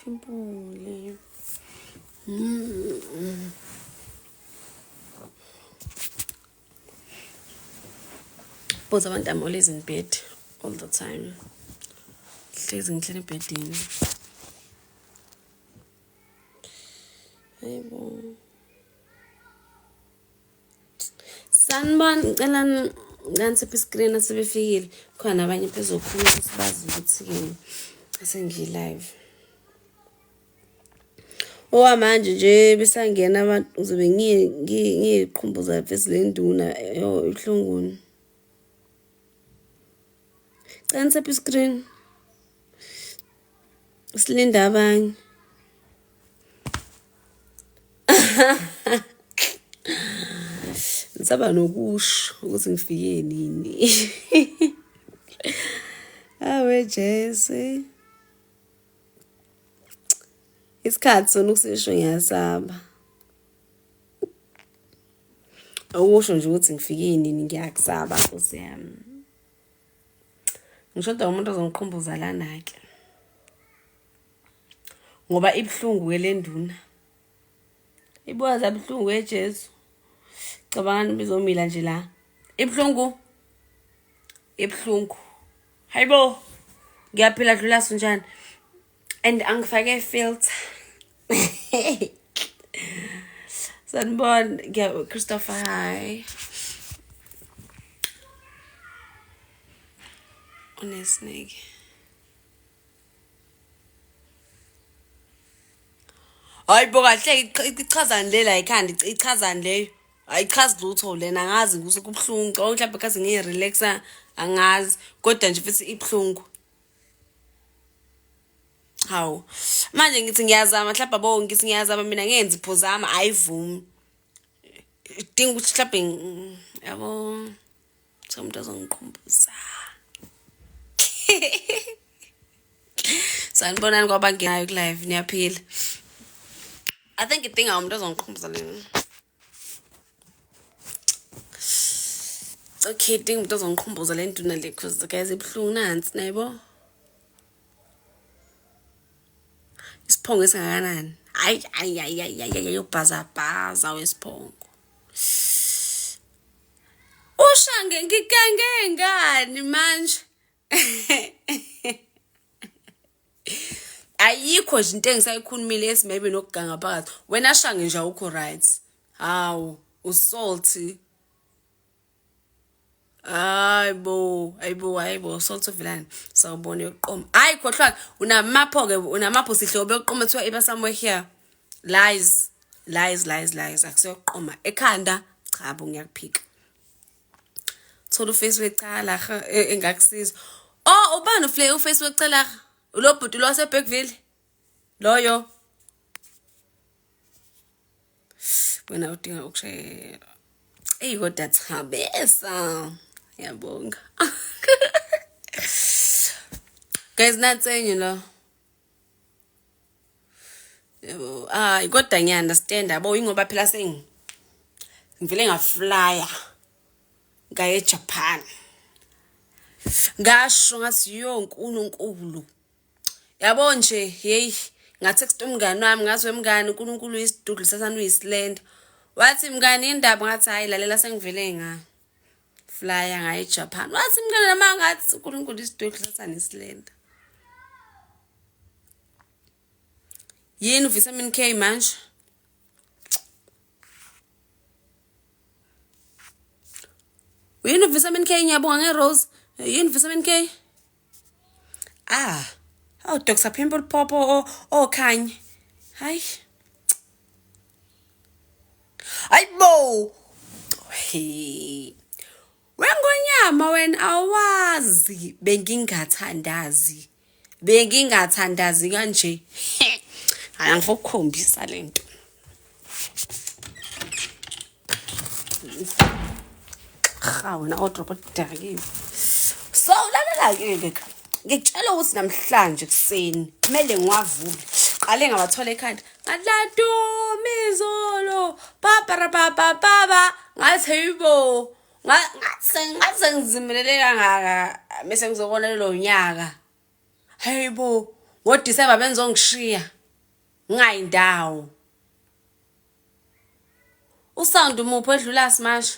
Pimpule. Buza abantu, I'm always in bed all the time. Hlezi ngihleli ebhedini. Hayibo. Sanibona, ngicela ngisiphe iscreen asebefikile. Khona abanye phezokhuluma ukuthi bazi ukuthi-ke sengiyi-live. Okwamanje nje besangena abantu ngizobe ngiyiqhumbuza mfesi le nduna yo ibuhlunguni. Cela nisephe iscreen. Silinde abanye. Ngisaba nokusho ukuthi ngifike nini. Awe Jesse. Isikhathi sona ukusisho ngiyasaba. Okusho nje ukuthi ngifike nini ngiyakusaba Nkosi yami. Ngishoda umuntu ozongiqhumbuza lana-ke. Ngoba ibuhlungu-ke le nduna. Ibuka zabuhlungu eJesu. Cabangani bizomila nje la. Ibuhlungu. Ibuhlungu. Hayibo. Ngiyaphila dlula sunjani. And angifake filter. Sanibona, ngiya Christopher hi. Unesineke. Hayi bo kahle ichazani le la ikhanda ichazani leyo. Ayichazi lutho lena angazi ukuthi kubuhlungu ngicabanga mhlawumbe kaze ngiyi-relaxa angazi kodwa nje futhi ibuhlungu. Hawu manje ngithi ngiyazama mhlawumbe abo ngithi ngiyazama mina ngenzi phuzama ayivumi. Idinga ukuthi mhlawumbe yabo umuntu ozongiqhumbuza. Sanibonani kwabangenayo ku-live niyaphila. I think idinga umuntu ozongiqhumbuza lena. Okay, idinga umuntu ozongiqhumbuza le nduna le cause guys ibuhlungu nansi nayibo. Isiphongo esingakanani? Hayi hayi hayi hayi hayi ubhazabhaza wesiphongo. Ushange ngigange ngani manje? Ayikho nje into engisayikhulumile esi maybe nokuganga phakathi. Wena shange nje awukho right. Hawu, usalty. Hayi bo, hayibo, hayibo, salt uvelani. Sawubona yokuqoma. Hayi khohlwa unamapho ke, unamapho sihlobo yokuqoma kuthiwa iba somewhere here. Lies, lies, lies, lies. Akusiyokuqoma. Ekhanda, cha bo ngiyakuphika. Thola uface wecala engakusiza. Oh, ubani ufle uface wecala? Lo bhuti lo waseBergville. Loyo. Wena udinga ukushayela. Eyi kodwa Thabesa. Ngiyabonga. Guys, nansi enye lo. Yebo, hayi kodwa ngiya-understand yabo ingoba phela sengi ngivele ngaflya ngaye eJapan. Ngasho ngathi yo nkulunkulu. Yabo nje hey ngatext umngani wami ngathi wemngani uNkulunkulu uyisidudlu sathane uyisilenda. Wathi mngani indaba ngathi hayi lalela sengivele nga flyer ngaye eJapan. Wathi mngani nama ngathi uNkulunkulu isidudlu sathane isilenda. Yini vitamin K manje? Yini vitamin K ngiyabonga nge-rose. Yini vitamin K? Ah, oh Dr. Pimple Pop okhanye. Hayi. Hayibo. Hey. Wengonyama wena awazi bengingathandazi. Bengingathandazi kanje. Hayi angifuna ukukhombisa lento. Ha wena odrop odakiwe. So lalela ke ke. Ngikutshela ukuthi namhlanje kuseni kumele ngiwavule. Qale ngabathola ekhanda. Ngaladuma izolo. Papa papa baba. Ngathi hayibo. Ngathi ngathi ngizimelele kangaka bese ngizobona lo nyaka. Hayibo. NgoDisemba benizongishiya ngingayi ndawo. Usound muphi edlula smash?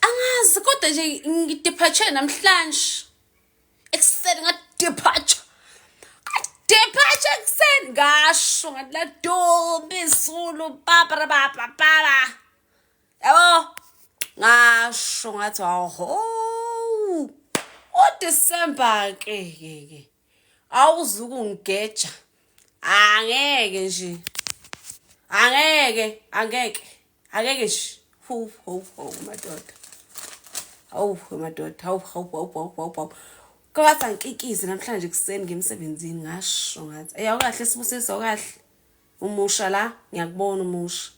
Angazi kodwa nje ngidephatshe namhlanje. Ekuseni ngadephatsha. Ngadephatsha ekuseni ngasho ngathi ladumba izulu papa papa papa. Yabo ngasho ngathi aho. UDecember ke ke ke. Awuzukungigeja. Angeke nje. Angeke, angeke. Angeke nje. Hu hu hu madoda. Hawu madoda, hawu hawu hawu hawu hawu hawu. Kwathi angikikize namhlanje kuseni ngemsebenzini ngasho ngathi, "Ey awukahle sibusiso awukahle. Umusha la, ngiyakubona umusha.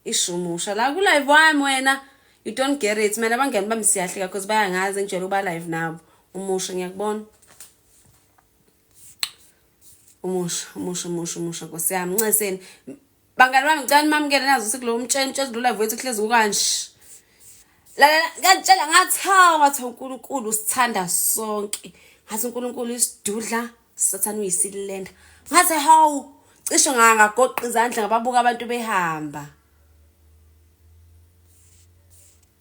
Isho umusha la ku live wami wena. You don't get it. Mina abangani bami siyahleka because bayangazi ngijwayele ukuba live nabo. Umusha ngiyakubona. Umusha, umusha, umusha, umusha Nkosi yami. Nceseni. Bangani bami ngicela nimamukele nazi ukuthi kulo mtshela mtshela lo live wethu kuhlezi kukanje. Lalela ngantshela ngathi hawu ngathi uNkulunkulu usithanda sonke. Ngathi uNkulunkulu isidudla sathane uyisilenda. Ngathi hawu cishe ngangagoqa izandla ngababuka abantu behamba.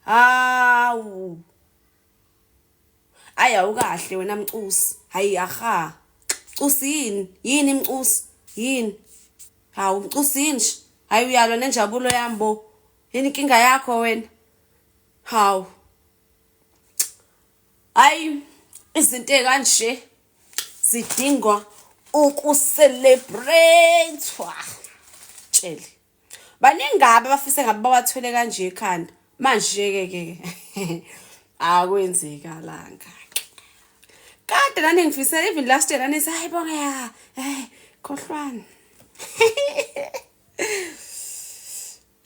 Hawu. Ayi awukahle wena mcusi. Hayi aha. Mcusi yini? Yini mcusi? Yini? Hawu mcusi yini nje? Hayi uyalwa nenjabulo yami bo. Yini inkinga yakho wena? Hawu. Hayi izinto ekanje zidingwa ukucelebrate-wa. Tshele. Baningi kabi abafise ngabe bawathwele kanje ekhanda. Manje ke ke akwenzekalanga. Kade nani ngifisela even last year nani hayi bonke ya. Eh khohlwani.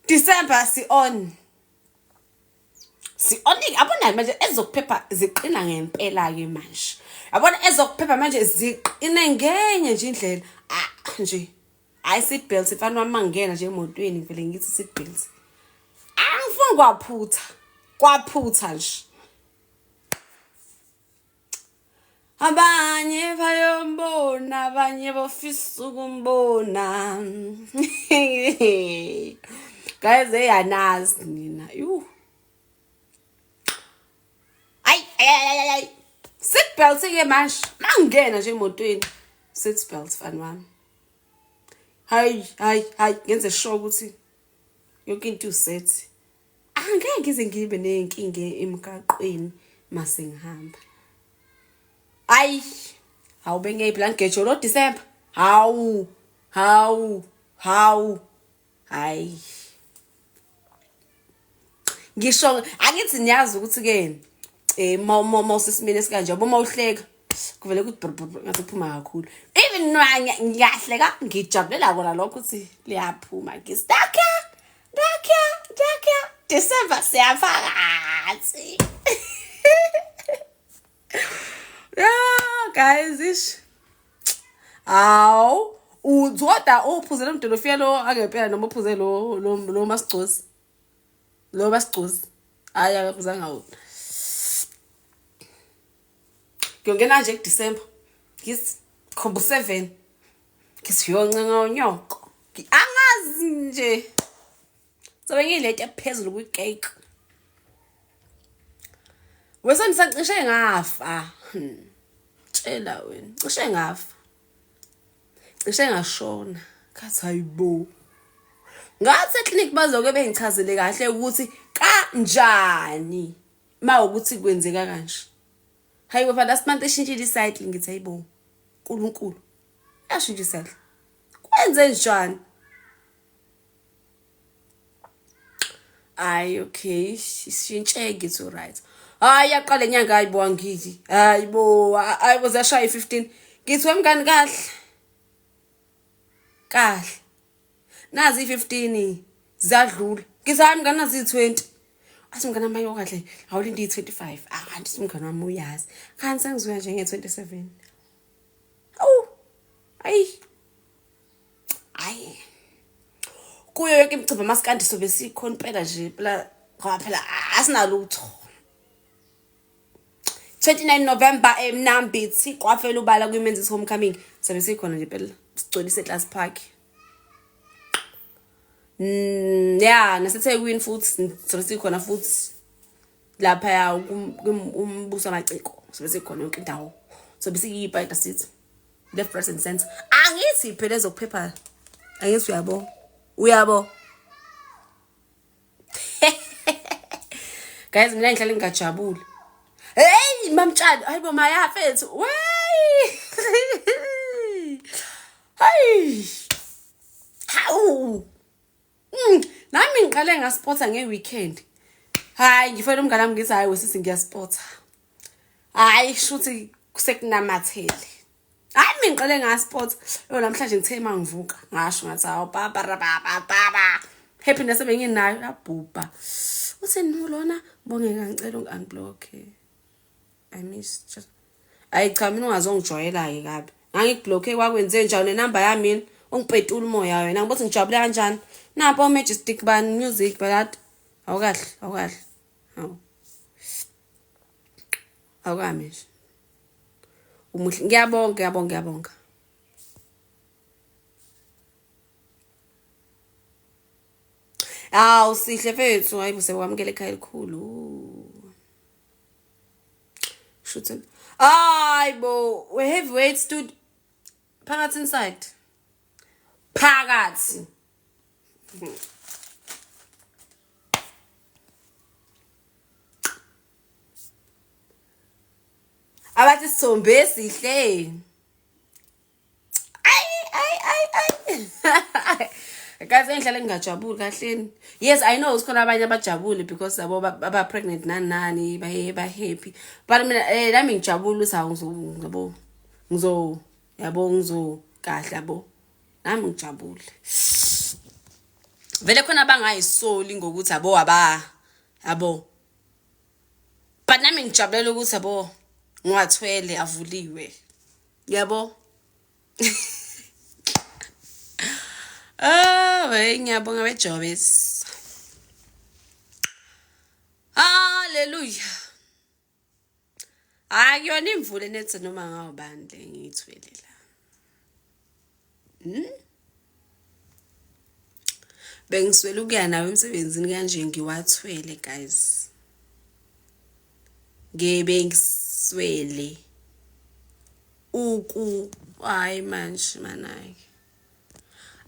December si on. Si on abona manje ezokuphepha ziqina ngempela ke manje. Yabona ezokuphepha manje ziqine ngenye nje indlela. Ah nje. Hayi seat belt mfana wami mangena nje emotweni ngivele ngithi seat belt. Angifuni kwaphutha. Kwaphutha nje. Abanye bayombona, abanye bafisa ukumbona. Guys, eyanazi nina. Yuh. Ay ay ay ay ay. Seat belt ke manje. Mangena nje emotweni. Seat belt mfana wami. Hayi hayi hayi ngenze sure ukuthi yonke into uset. Angeke ngize ngibe nenkinga emgaqweni mase ngihamba. Ayi hawu bengeyiphi la ngejo lo December. Hawu hawu hawu hayi. Ngisho angithi niyazi ukuthi ke eh mawusesimeni esikanje yabo mawuhleka kuvele kuthi brr brr ngathi kuphuma kakhulu. Even ngiyahleka ngijabulela kona lokho ukuthi liyaphuma ngistuck Dakya dakya December siyaphakathi. Yeah guys ish. Hawu uzoda uphuze lo mdolofiya lo angempela noma uphuze lo lo lo masigcozi. Lo masigcozi. Hayi akaphuzanga wona. Ngiyongena nje kuDecember. Ngithi khomba u7. Ngithi uyoncenga unyoko. Angazi nje. Sobe ngilete phezulu kwi-cake. Wesandisa cishe ngafa. Tshela wena, cishe ngafa. Cishe ngashona. Ngathi hayibo. Ngathi eklinikhi bazoke bengichazele kahle ukuthi kanjani mawukuthi kwenzeka kanje. Hayi bo last month eshintshile icycle ngithi hayibo. uNkulunkulu. Yashintsha icycle. Kwenze njani? Hayi okay, ishintshe ngithi right. Hayi yaqala inyanga hayi bo angithi. Hayi bo, hayi bo ziyashaya i-15. Ngithi wemngani kahle. Kahle. Nazi i-15 ziyadlula. Ngithi hayi mngani nazi i-20. Athi mngani wami ayo kahle, awulinde i-25. Ah kanti umngani wami uyazi. Kanti sengizoya nje nge-27. Awu. Ayi. Hayi. Kuyo yonke imicimbi amasikandi sobe sikhona impela nje phela ngoba phela asinalutho. 29 November eMnambithi kwafela ubala kwi-Men's Homecoming. Sabe sikhona nje phela sigcwelise class park. Ya naseThekwini futhi sabe sikhona futhi lapha ya umbuso amaciko sabe sikhona yonke indawo. Sobe siyipa sithi left right and center. Angithi phela ezokuphepha. Angithi uyabo. Uyabo. Guys mina ngihlale ngingajabuli. Hey mamtshali, hayibo maya mfethu. Wey! Hayi. Hawu. Nami ngiqale ngaspotha nge-weekend. Hayi ngifela umngane wami ngithi hayi wesisi ngiyaspotha. Hayi shuthi kusekunamathele. Hayi mina ngiqale ngaspotha. Yo namhlanje ngithe mangivuka ngasho ngathi hawu baba baba baba. Happiness ebenginayo yabhubha. Uthi no lona bongeka ngicela ungi-unblock. I miss just Hayi cha mina ungazongijwayela-ke kabi. Ngangikubhlokhe kwakwenze njani nenamba yami yini? Ungipetula umoya wena. Ngibothi ngijabule kanjani. Nampo oMajestic bani music balad. Awukahle, awukahle. Hawu. Awukami nje. Umuhle. Ngiyabonga, ngiyabonga, ngiyabonga. Hawu sihle mfethu, hayi busekwamukela ekhaya elikhulu. Shuthi. Hayi bo, we heavyweight stood phakathi inside. Phakathi. Abathi sithombe esihle. Ay ay ay ay. Guys engihlale ngingajabuli kahleni. Yes, I know ukuthi khona abanye abajabule because yabo baba pregnant nani nani baye ba happy. But mina nami ngijabule ukuthi hawu ngizo yabo ngizo yabo ngizo kahle yabo. Nami ngijabule. Vele khona abangayisoli ngokuthi abo aba yabo. But nami ngijabulela ukuthi yabo ngiwathwele avuliwe. Yabo. Oh, hey ngiyabonga bejobes. Hallelujah. Hayi kuyona imvula enethe noma ngawubani le ngiyithwele la. Bengiswele ukuya nawe emsebenzini kanje ngiwathwele guys. Ngibengiswele uku hayi manje manake.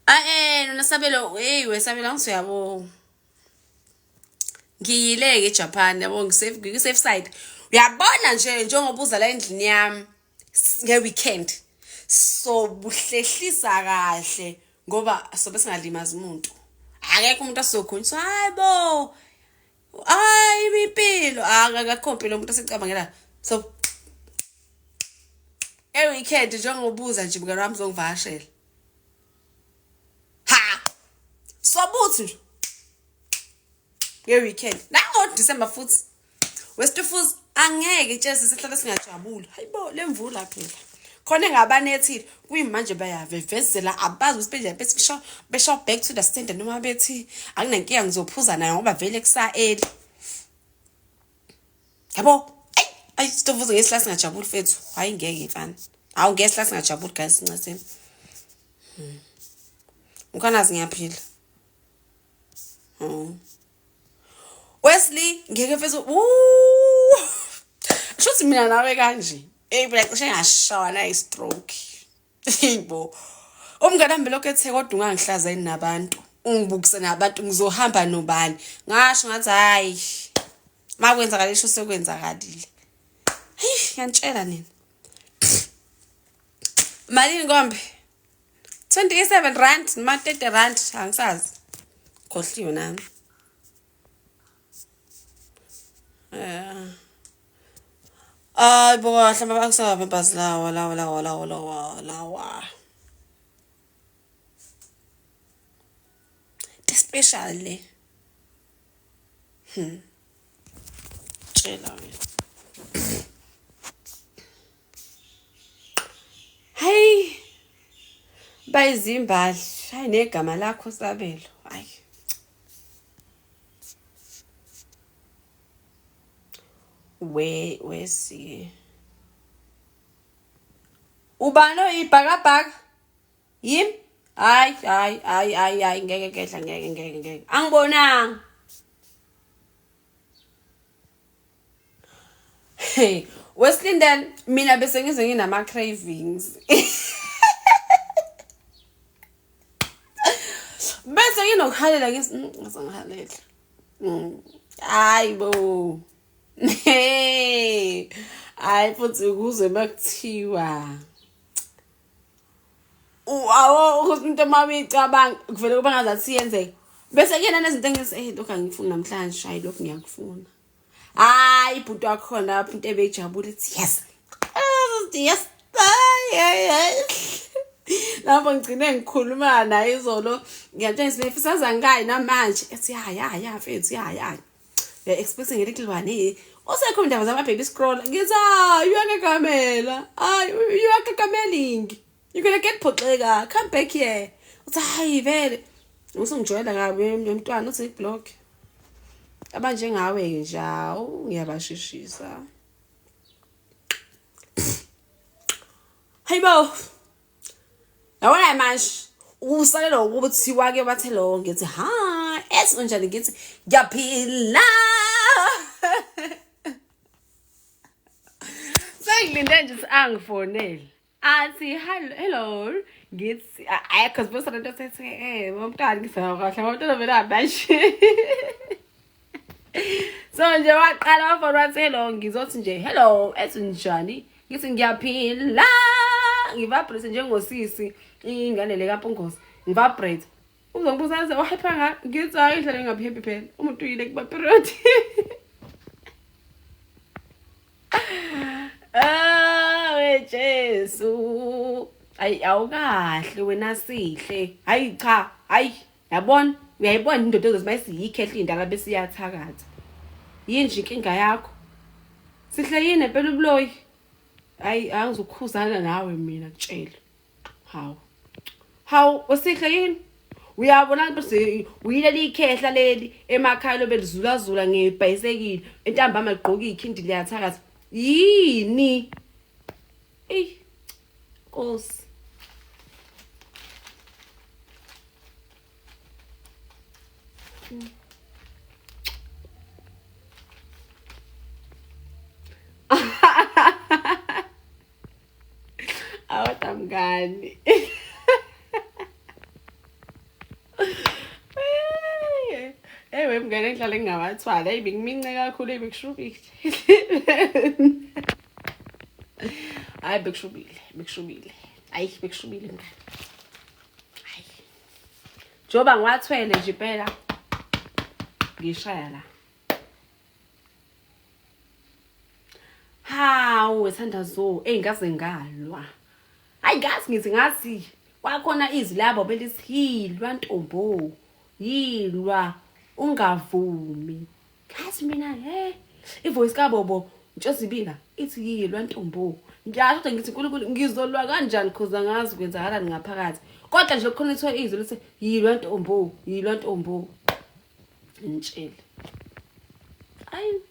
Ah nona Sabelo hey wesabelo angisuyabo. Ngiyile-ke eJapan yabo ngisafe ngikwi-safe side. Uyabona nje njengoba uza la endlini yami nge-weekend sobuhlehlisa kahle ngoba sobe singalimazi umuntu. Akekho umuntu asizokhulunyiswa hayi bo. Hayi impilo akakho impilo umuntu osicabangela. So e-weekend njengoba uza nje mngani wami uzongivakashela. Ha! Sobuthi nje nge-weekend nango-December futhi wesitufuzi angeke tshesi sihlale singajabuli hayibo le mvula phela khona engabanethile kuyimanje bayavevezela abazi ukuthi benje bethi besho besho back to the standard noma bethi akunankinga ngizophuza nayo ngoba vele kusa-early yabo ayi ayi sitofuza ngeke sihlale singajabuli fethu hayi ngeke mfana hawu ngeke sihlale singajabuli guys nceseni Mkhwanazi ngiyaphila. Wesley ngeke mfethu. Shuthi mina nawe kanje. Ey phela cishe ngashawa na i-stroke. Yebo. Umngane wami lokho ethe kodwa ungangihlaza yini nabantu. Ungibukise nabantu ngizohamba nobani. Ngasho ngathi hayi. Makwenzakala isho sekwenzakalile. Hey, ngiyantshela nina. Malini kombe? 27 rand noma 30 rand angisazi. Khohliwe nami. Yeah. Hayi bo kahle abakusaba lawa lawa lawa lawa lawa lawa. Special le. Tshela wena. Hayi. Bayizimbali. Hayi negama lakho Sabelo. Hayi. We wesi. Ubani oyibhakabhaka? Yimi? Hayi hayi hayi hayi hayi ngeke kehla ngeke ngeke ngeke. Angibonanga. Hey, Weslindel mina bese ngize nginama cravings. Bese nginokuhalela ngithi ngizohalela. Hayi bo. Hey. Hayi futhi ukuze makuthiwa awo ukuthi into uma uyicabanga kuvele kuba ngazathi iyenzeka bese kuyena nezinto engithi hey lokhu angifuni namhlanje hayi lokhu ngiyakufuna hayi ibhuti wakhona lapho into ebeyijabula ithi yes yes hayi hayi hayi lapho ngigcine ngikhuluma naye izolo ngiyamtshela ngifisa zangayi namanje ethi ya ya ya mfethu ya ya we are expecting a little one eh usekho indaba zama baby scroll ngithi ah uyakakamela ah you are kakameling you gonna get phoxeka come back here uthi hayi vele usungijwayela kabi umntwana uthi block abanjengawe nje awu ngiyabashishisa hayibo yabona manje usalelwa ukuthi wake bathe lo ngithi ha ethi unjani ngithi ngiyaphila sengilinde nje ukuthi angifonele athi hello ngithi ayi cause bese lento sethi eh umntwana ngisaba kahle umntwana vele manje so nje waqala wafona wathi hello ngizothi nje hello ethi njani ngithi ngiyaphila ngivibrate njengosisi ingane le kampungosi ngivibrate uzongibuza aze uhappy nga ngithi hayi ngihlale ngingabi happy phela umuntu uyile kuba period Ah we Jesu ayi awukahle wena sihle hayi cha hayi yabona uyayibona indoda ezothi mayisiyikhehla indala bese iyathakatha yini nje inkinga yakho sihle yini empela ubuloyi hayi angizukhuzana nawe mina kutshela hawu hawu usihle yini uyabona bese uyileli ikhehla leli emakhaya lobe lizulazula ngebhayisekile entambama ligqoka ikhindi liyathakatha yini eyi nkosi Awuta mngani. Ewe mngane ngihlale ngingawathwala eyi bengimince kakhulu eyi bekushubile. Hayi bekushubile, bekushubile. Hayi bekushubile mngani. Hayi. Njengoba ngiwathwele nje impela ngishaya la. Hawu wethandazo eyi ngaze ngalwa. Hayi ngazi ngithi ngathi kwakhona izwi labo belithi yilwa ntombo yilwa ungavumi. Ngathi mina he ivoice kaBobo Ntshozibila ithi yilwa ntombo. Ngiyasho kodwa ngithi uNkulunkulu ngizolwa kanjani cause angazi kwenzakalani ngaphakathi. Kodwa nje kukhona ithiwa izwi lithi yilwa ntombo yilwa ntombo. Ngitshele. Ayi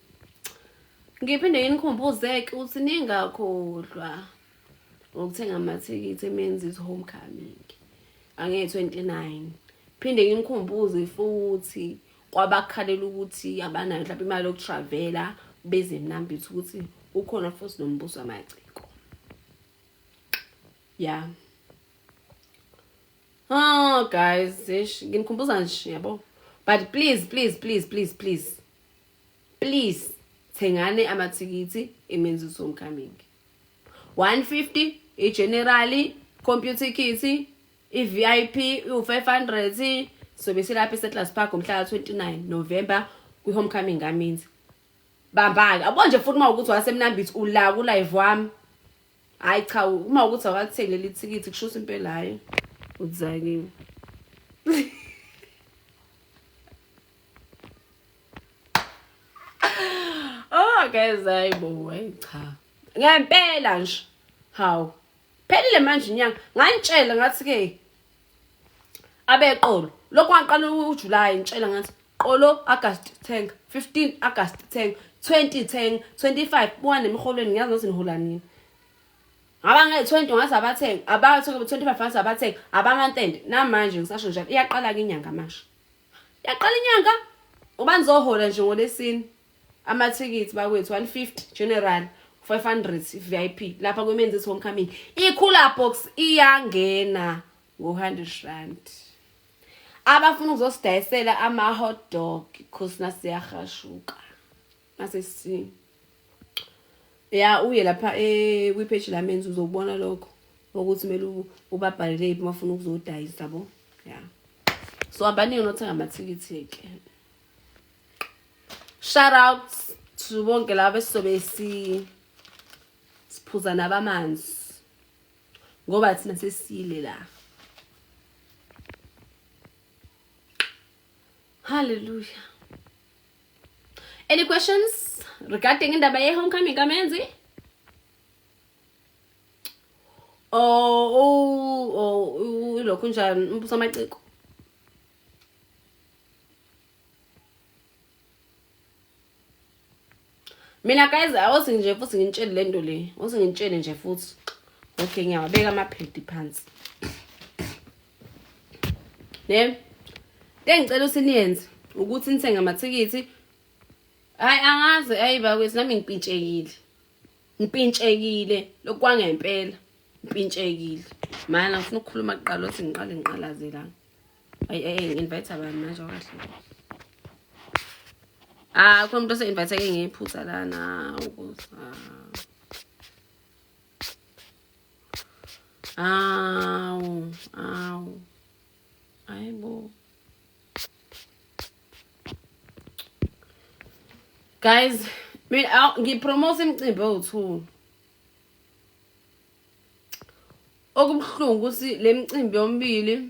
ngiphinde nginikhumbuze-ke ukuthi ningakhohlwa ngokuthenga amathikithi eMenzi's Homecoming ange-29 phinde nginikhumbuze futhi kwabakhalela ukuthi abanayo mhlawumbe imali yokutravela beze eMnambithi ukuthi ukhona futhi nombuso wamaciko ya yeah. Oh guys, eish nginikhumbuza nje yabo. But please please please please please. Please thengani amathikithi eMenzi's Homecoming. 150 igeneral computer kit i-VIP u-500 sobe silapha eSettlers Park ngomhla ka-29 November kwi-homecoming kaMinzi. Bamba-ke abo nje futhi uma ukuthi wasemnambithi ula ku-live wami Hayi cha uma ukuthi awathengi leli thikithi kusho ukuthi impela hayi uzakiwe. Oh guys hayi bo hayi cha. Ngempela nje. Hawu. Phelile manje inyanga. Ngantshela ngathi ke abeqolo. Lokhu waqala uJuly ngitshela ngathi Qolo August thenga, 15 August thenga, 20 thenga, 25 buka nemiholweni ngiyazi nokuthi nihola nini. Ngaba nge-20 ngaze abathenga, abathenga 25 ngaze abathenga, abamantende. Namanje ngisasho njalo iyaqala-ke inyanga manje. Yaqala inyanga uba nizohola nje ngolesine. Amathikithi bakwethu 150 general 500 VIP lapha kwemenzi homecoming. Ikhula box iyangena ngo-100 rand. Abafuna ukuzosidayisela ama-hot dog cause nasiyahashuka. Mase si ya uye lapha eh kwi-page lamenzi uzobona lokho ukuthi kumele ubabhalele yiphi uma ufuna ukuzodayisa bo ya so abaningi nothenga amathikithi ke shout out to bonke laba esizobe si siphuza nabamanzi ngoba thina sesile la hallelujah any questions regarding indaba ye-homecoming kamenzi oh oh oh lokhu njani umbuso amaciko mina guys awuthi nje futhi ngintshele lento le awuthi ngintshele nje futhi okay ngiyawabeka amaphedi phansi ne engicela ukuthi niyenze ukuthi nithenge amathikithi hayi angazi ayi bakwethu nami ngipintshekile ngipintshekile lokwangempela ngipintshekile mana ngifuna ukukhuluma kuqala ukuthi ngiqale ngiqalaze la ayi ayi ngi-invite abantu manje kahle ah khona umuntu ose-invite ke ngephutha lana ukuza awu awu hayibo guys mina ngipromote imicimbi ewu-two okubuhlungu ukuthi le micimbi yomibili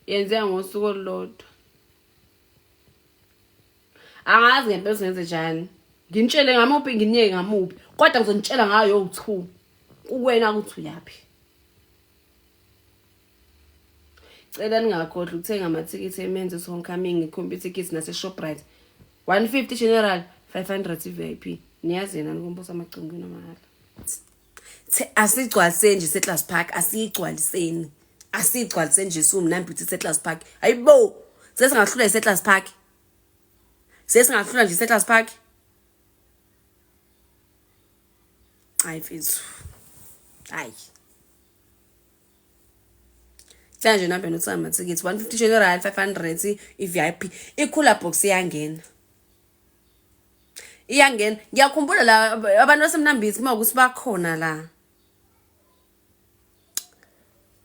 yenzeka ngosuku olulodwa angazi ngempela singenze njani nginitshele ngamuphi nginiyeke ngamuphi kodwa ngizonitshela ngayo yowu-two kuwena ukuthi uyaphi cela ningakhohlwa ukuthenga amathikithi emenzi homecoming ikhompyutha nase-shoprite 150 general 500 i-vip niyazi yena nikumbusa amacimbi namahhala asigcwaliseni nje setlas park asiyigcwaliseni asiyigcwaliseni nje siwumnambithi setlas park hayibo sesingahlula isetlas park sesingahlula nje isetlas park hayi mfethu hayi Cela nje nambe nothenga amathikithi 150 general 500 i-VIP i-cooler box iyangena iyangena ngiyakhumbula la abantu basemnambithi uma ukuthi bakhona la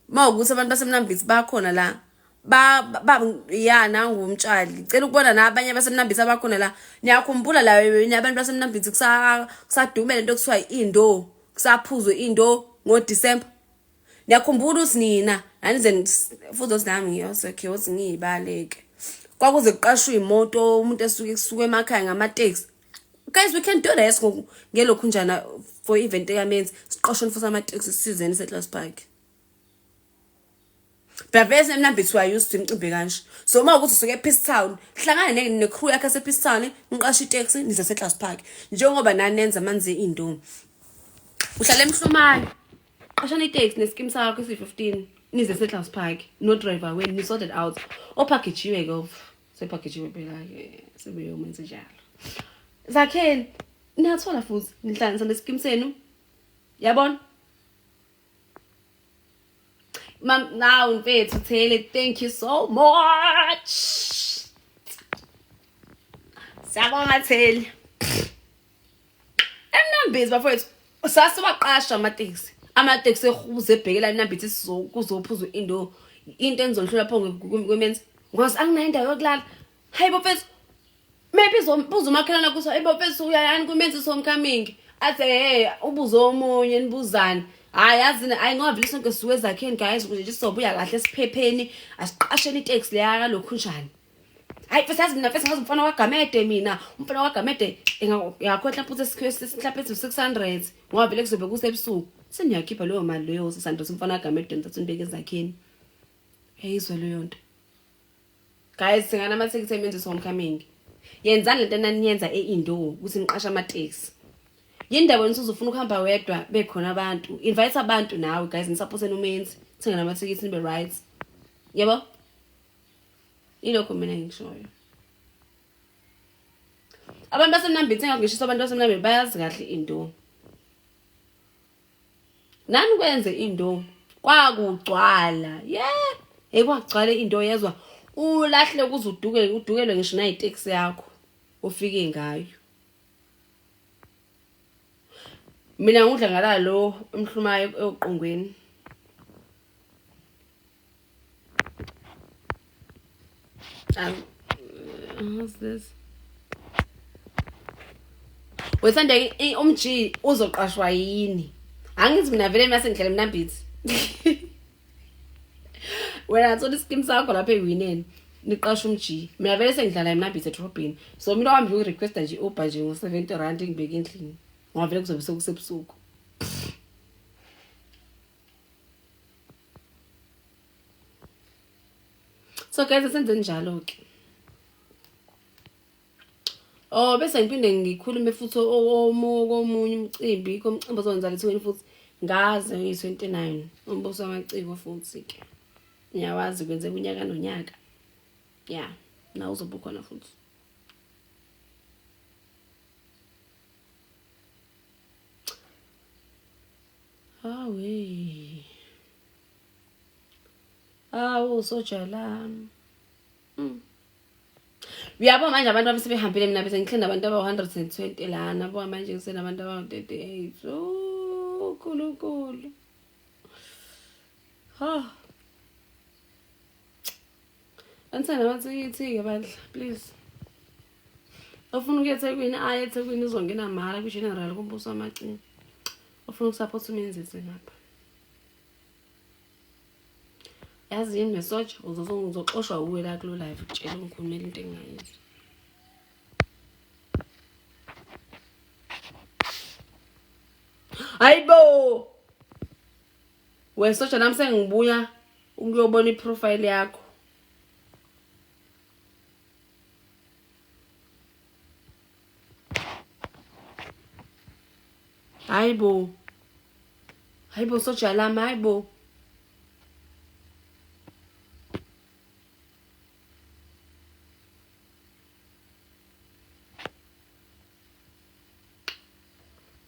uma ukuthi abantu basemnambithi bakhona la ba ba ya nangu umtshali cela ukubona nabanye basemnambithi abakhona la niyakhumbula la abantu basemnambithi kusadume lento kuthiwa indo kusaphuzwe indo ngoDecember Niyakhumbula ukuthi nina nanize futhi othi nami ngiyosokhe othi ngiyibaleke. Kwakuze kuqashwe imoto umuntu esuke kusuka emakhaya ngamateksi. Guys we can do this ngelokhu njana for event ekamenzi siqosheni futhi amateksi sisizeni eSettlers Park. Phela vele emnambithi we are used to imicimbi kanje. So uma ukuthi usuke ePeace Town, hlangana ne-crew yakho yasePeace Town, niqashe iteksi nize eSettlers Park. Njengoba nani nenza manze intombi. Uhlala emhlumane. Qashani iteksi neskim sakho esi-15 nize eSettlers Park no driver wenu ni sorted out. Ophakejiwe ke sephakejiwe phela ke sebeyomenza njalo. Zakheni niyathola futhi nihlanganisa neskim senu. Yabona? Mam now mfethu Thele thank you so much. Siyabonga Thele. Emnambizi bafowethu sasiwaqasha amatekisi. Amatekisi ehuze ebhekela emnambithi sizokuzophuzwa into into enizonhlula pho kwemenzi. Ngoba anginayo indawo yokulala. Hayi bafethu maybe buza umakhelwane ukuthi hayi bafethu uyayani kumenzi homecoming. Athi hey ubuze omunye nibuzane. Hayi yazi hayi ngoba vele sonke sisuke ezakheni guys ukuze nje sizobuya kahle siphepheni asiqasheni iteksi leya kalokhu njani. Hayi mfethu yazi mina mfethu ngazi umfana waGamede mina umfana waGamede engakho mhlawumbe uthi mhlawumbe ethi 600 ngoba vele kuzobe kusebusuku seniyakhipha leyo mali leyo 600 umfana waGamede nithatha unibeke ezakheni. Yayizwa leyo nto. Guys, thengani amathikithi eMenzi's Homecoming. Yenzani lento enaniyenza e-Indo ukuthi niqashe amateksi. Yini ndaba wena usuzofuna ukuhamba wedwa bekhona abantu. Invite abantu nawe guys nisupporteni uMenzi. Thengani amathikithi nibe right. Yebo? Ilokho mina engikushoyo. Abantu baseMnambithi engakusho abantu baseMnambithi bayazi kahle into. Nani kwenze into kwakugcwala. Yeah. Hey kwagcwala into yezwa ulahle ukuze uduke udukelwe ngisho nayitaxi yakho ofike ngayo. Mina ngudla ngala lo emhlumayo eqongweni. What's this? Wethanda umG uzoqashwa yini? Angithi mina vele mase ngihlele mnambithi. Wena thola iskim sakho lapha ewineni. Niqasha umG. Mina vele sengidlala emnambithi edrobheni. So mina wami nje urequesta nje Uber nje ngo 70 rand ngibeke endlini. Ngoba vele kuzobe sekusebusuku. So guys senze njalo ke. Oh bese ngiphinde ngikhulume futhi komunye umcimbi komcimbi ozokwenza lethweni futhi ngaze ngiyi-29 umbuso wamaciko futhi ke ngiyawazi kwenzeka unyaka nonyaka ya nawe uzobe ukhona futhi Hawe. Awu soja lami. Uyabo manje abantu bami sebehambile mina bese ngihleli nabantu abawu-120 lana bo manje ngisenabantu abawu-38. Oh, Nkulunkulu. Ha. Anisana amathikithi-ke bandla, please. Ofuna ukuya eThekwini aye eThekwini uzongena mahhala kwi-general kumbuso wamaciko. Ofuna ukusupport umenzisi ngapha. Yazi yini nesotsha uzoxoshwa uwe la kulo live kutshela ungikhulumela into engingayizwa. Hayibo! Wesotsha nami sengibuya ukuyobona iprofile yakho. Hayibo. Hayibo soja lami hayibo.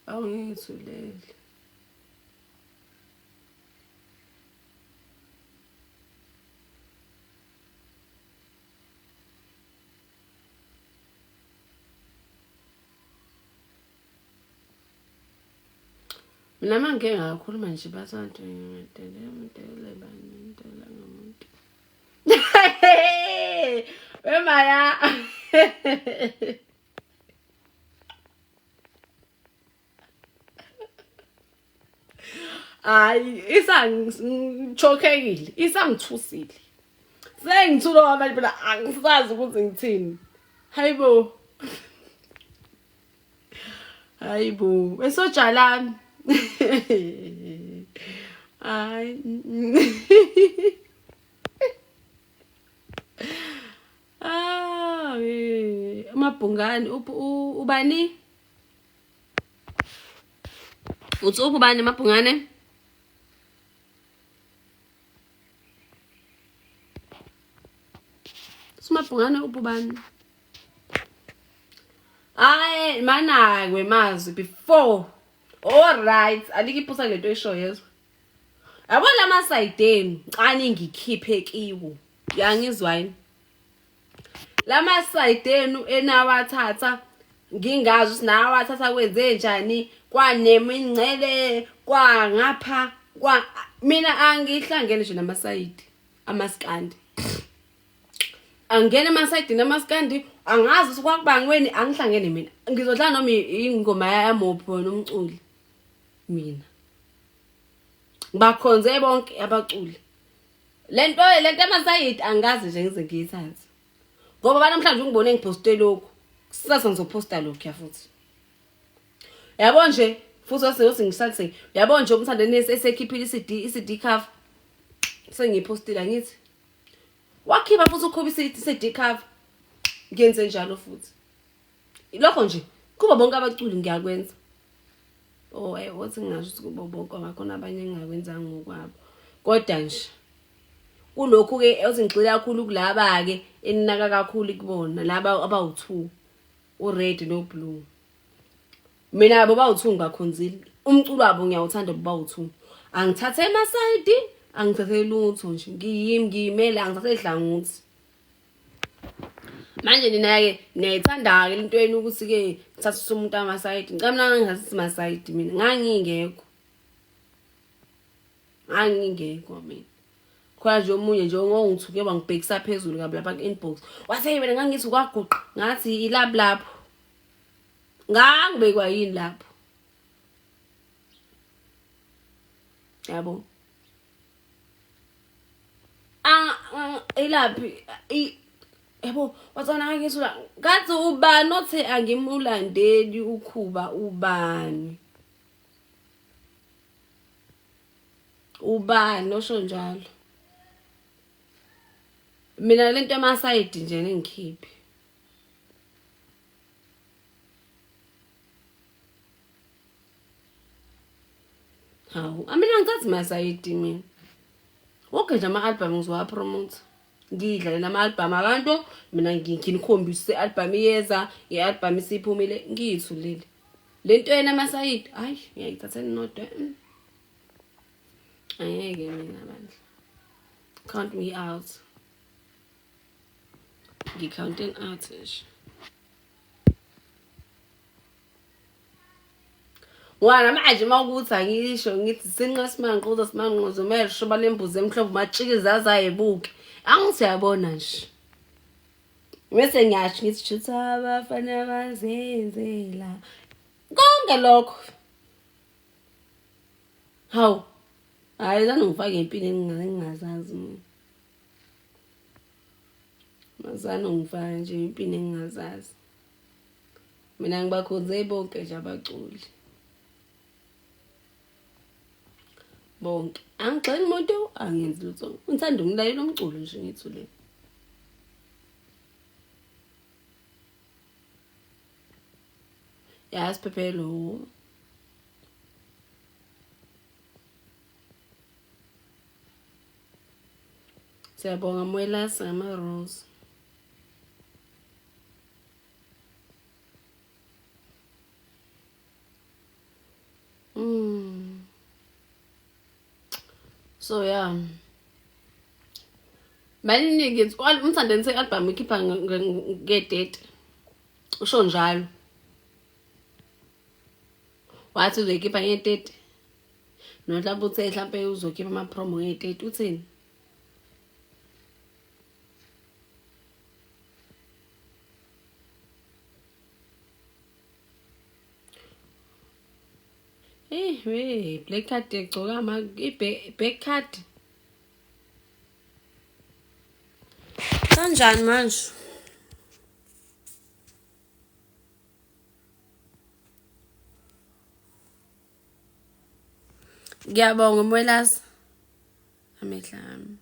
Awungithulele. Mina uma ngike ngakhuluma nje bathi abantu ngidele bani ngidele ngomuntu. Wemaya. Hayi isangithokhekile, isangithusile. Sengithula kwamanje phela angisazi ukuthi ngithini. Hayibo. Hayibo, wesoja lami. Hayi. Ah, amabhungane ubani? Uthi uphi ubani amabhungane? Sumabhungane uphi ubani? Hayi manakwe mazwi before. All right, alikho iphutha lento esho yezwa. Yabo lama side enu, cani ngikhiphe kiwo. Uyangizwa yini? Lama side enu enawathatha ngingazi ukuthi nawathatha kwenze njani kwanemingcele kwangapha kwa mina angihlangene nje namasayidi amaskandi. Angena emasayidini amaskandi angazi ukuthi kwakubangweni angihlangene mina. Ngizodlala noma ingoma yamuphi wena umculi mina. Ngibakhonze bonke abaculi. Lento lento amasayidi angikaze nje ngize ngiyithathe. Ngoba banamhlanje ungibone ngiphoste lokhu. Kusasa ngizophosta lokhu ya futhi. Yabo nje futhi waseyothi ngisalise. Yabo nje umthandeni esekhiphile iCD iCD cover. Sengiyiphostile angithi. Wakhipha futhi uKhuba i-CD cover. Ngiyenze njalo futhi. Lokho nje kubo bonke abaculi ngiyakwenza. Oh, eh wothi ngingasho ukuthi kubo bonke ngakhona abanye engingakwenzanga ngokwabo. Kodwa nje kulokhu ke othi ngigxila kakhulu kulaba ke eninaka kakhulu kubona laba abawu2 ured no blue. Mina bo bawu2 ngibakhonzile. Umculo wabo ngiyawuthanda bo bawu2. Angithathe emasayidi, angithathe lutho nje. Ngiyimi ngiyimele angithathe hlangothi. Manje nina-ke niyayithanda-ke into yenu ukuthi-ke ngithathise umuntu amasayidi. Ngicela mina ngingithathisi masayidi mina. Ngangingekho. Ngangingekho mina. Khona nje omunye nje ongithuke wangibhekisa phezulu kabi lapha ku-inbox. Wathi hey wena ngangithi kwaguqa. Ngathi ilapho lapho. Ngangibekwa yini lapho? Yabo. Ilaphi yabo watsana ngisula ngathi ubani othe angimulandeli ukhuba ubani ubani osho njalo mina lento yamasayidi nje ningikhiphe Hawu, amina angithathi masayidi mina. Wonke nje ama-album ngizowapromote. Ngidlale nama-album abantu, mina nginikhombise i-album iyeza, i-album isiphumile, ngiyithulile. Le nto yena amasayidi, hayi, ngiyayithatha nodwa. Angeke mina bandla. Count me out. Ngi-counting out nje. Ngoba manje uma ukuthi angisho ngithi sinqa simanquza simanquza uma eshoba lembuzi emhlophe umatshikiza azayibuke. Angithi uyabona nje. Bese ngiyasho ngithi shutha abafana bazenzela. Konke lokho. Hawu. Hayi lana ngifake empini engingazazi mina. Mazana ngifaka nje empini engingazazi. Mina ngibakhonze bonke nje abaculi. Bonke. Angigxeki muntu, angenzi lutho. Ngithanda umlayelo omculo nje ngithule. Ya siphephelo. Siyabonga Mwelase ngama-rose. So yeah. Manje ngithi umthandeni se-album ikhipha nge-date. Usho njalo. Wathi uzoyikhipha nge-date. Noma mhlawumbe uthe mhlawumbe uzokhipha ama-promo nge-date uthini? Eh, we, black card egcoka ama i-back card. Kanjani manje? Ngiyabonga Mwelase. Amehla ami.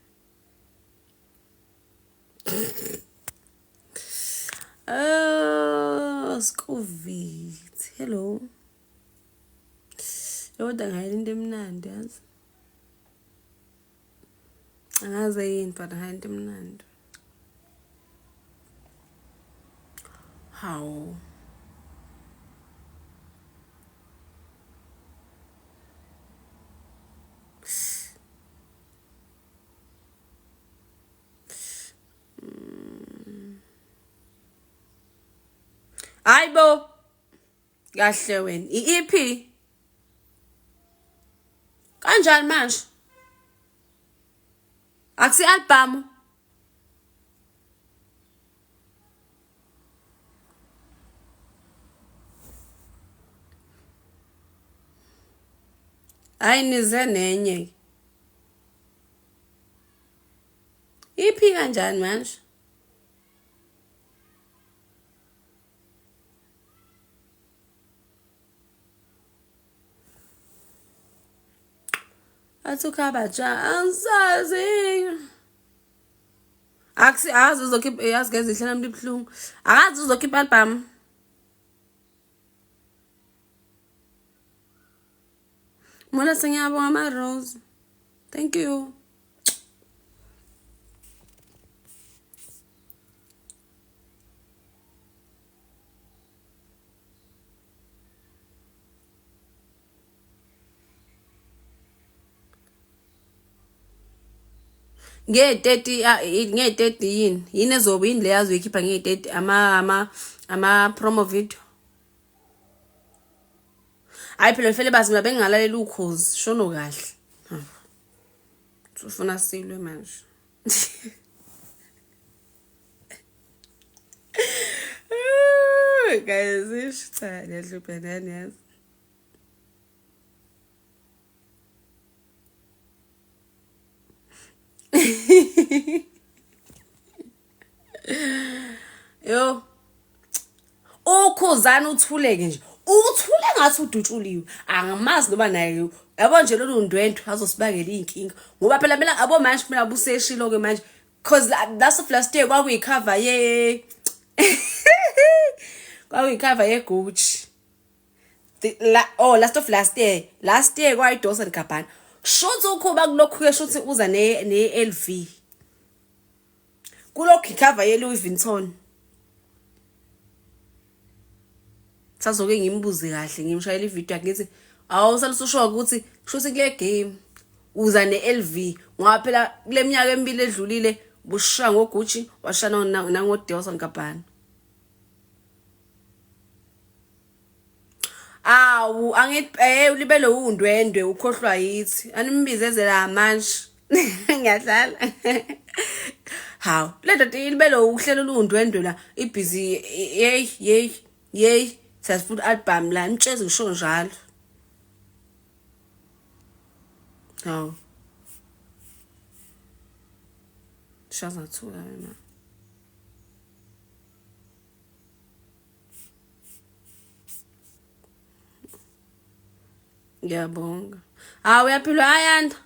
Oh, Scovit. Hello. Kodwa ngayela into emnandi yazi. Angaze yini but ngayela into emnandi. Hawu. Hayi bo. Kahle wena. I-EP. Kanjani manje? Akusi album. Hayi nize nenye. Iphi kanjani manje? Athi ukhabaja angisazi. Akusi akazi uzokhipha yazi guys ihlala umuntu ibuhlungu. Akazi uzokhipha album. Mona sengiyabonga ama rose. Thank you. Nge-30 nge-30 yini yini ezobe yini le azoyikhipha nge-30 ama ama ama promo video hayi phela vele bazi mina bengingalalela ukhozi shono kahle ufuna silwe manje guys ish cha niyahlupha nani yazi Yo. Ukhuzana uthuleke nje. Uthule ngathi udutshuliwe. Angimazi noba naye yabo nje lolu ndwendwe azosibangela izinkinga ngoba phela mina abo manje mina buseshilo ke manje cause that's of last year kwakuyicover ye kwakuyicover ye Gucci The, la, oh last of last year last year kwayiDawson Gabbana shuthi ukhuba kulokhu ke shuthi uza ne ne LV kulokhu icover ye Louis Vuitton sazoke ngimbuze kahle ngimshayela ivideo yakhe ngithi awusalususho ukuthi shuthi kule game uza ne-LV ngoba phela kule minyaka emibili edlulile bushaya ngoGucci washaya nangoDawson Gabbana Awu angithi eh ulibele undwendwe ukhohlwa yithi animbizezela manje ngiyadlala hawu le ndoda ilibele uhlelo lundwendwe la ibhizi hey hey hey sasifuna album la nitsheze ngisho njalo hawu shaza thula wena Ngiyabonga. Hawu uyaphilwa ayanda.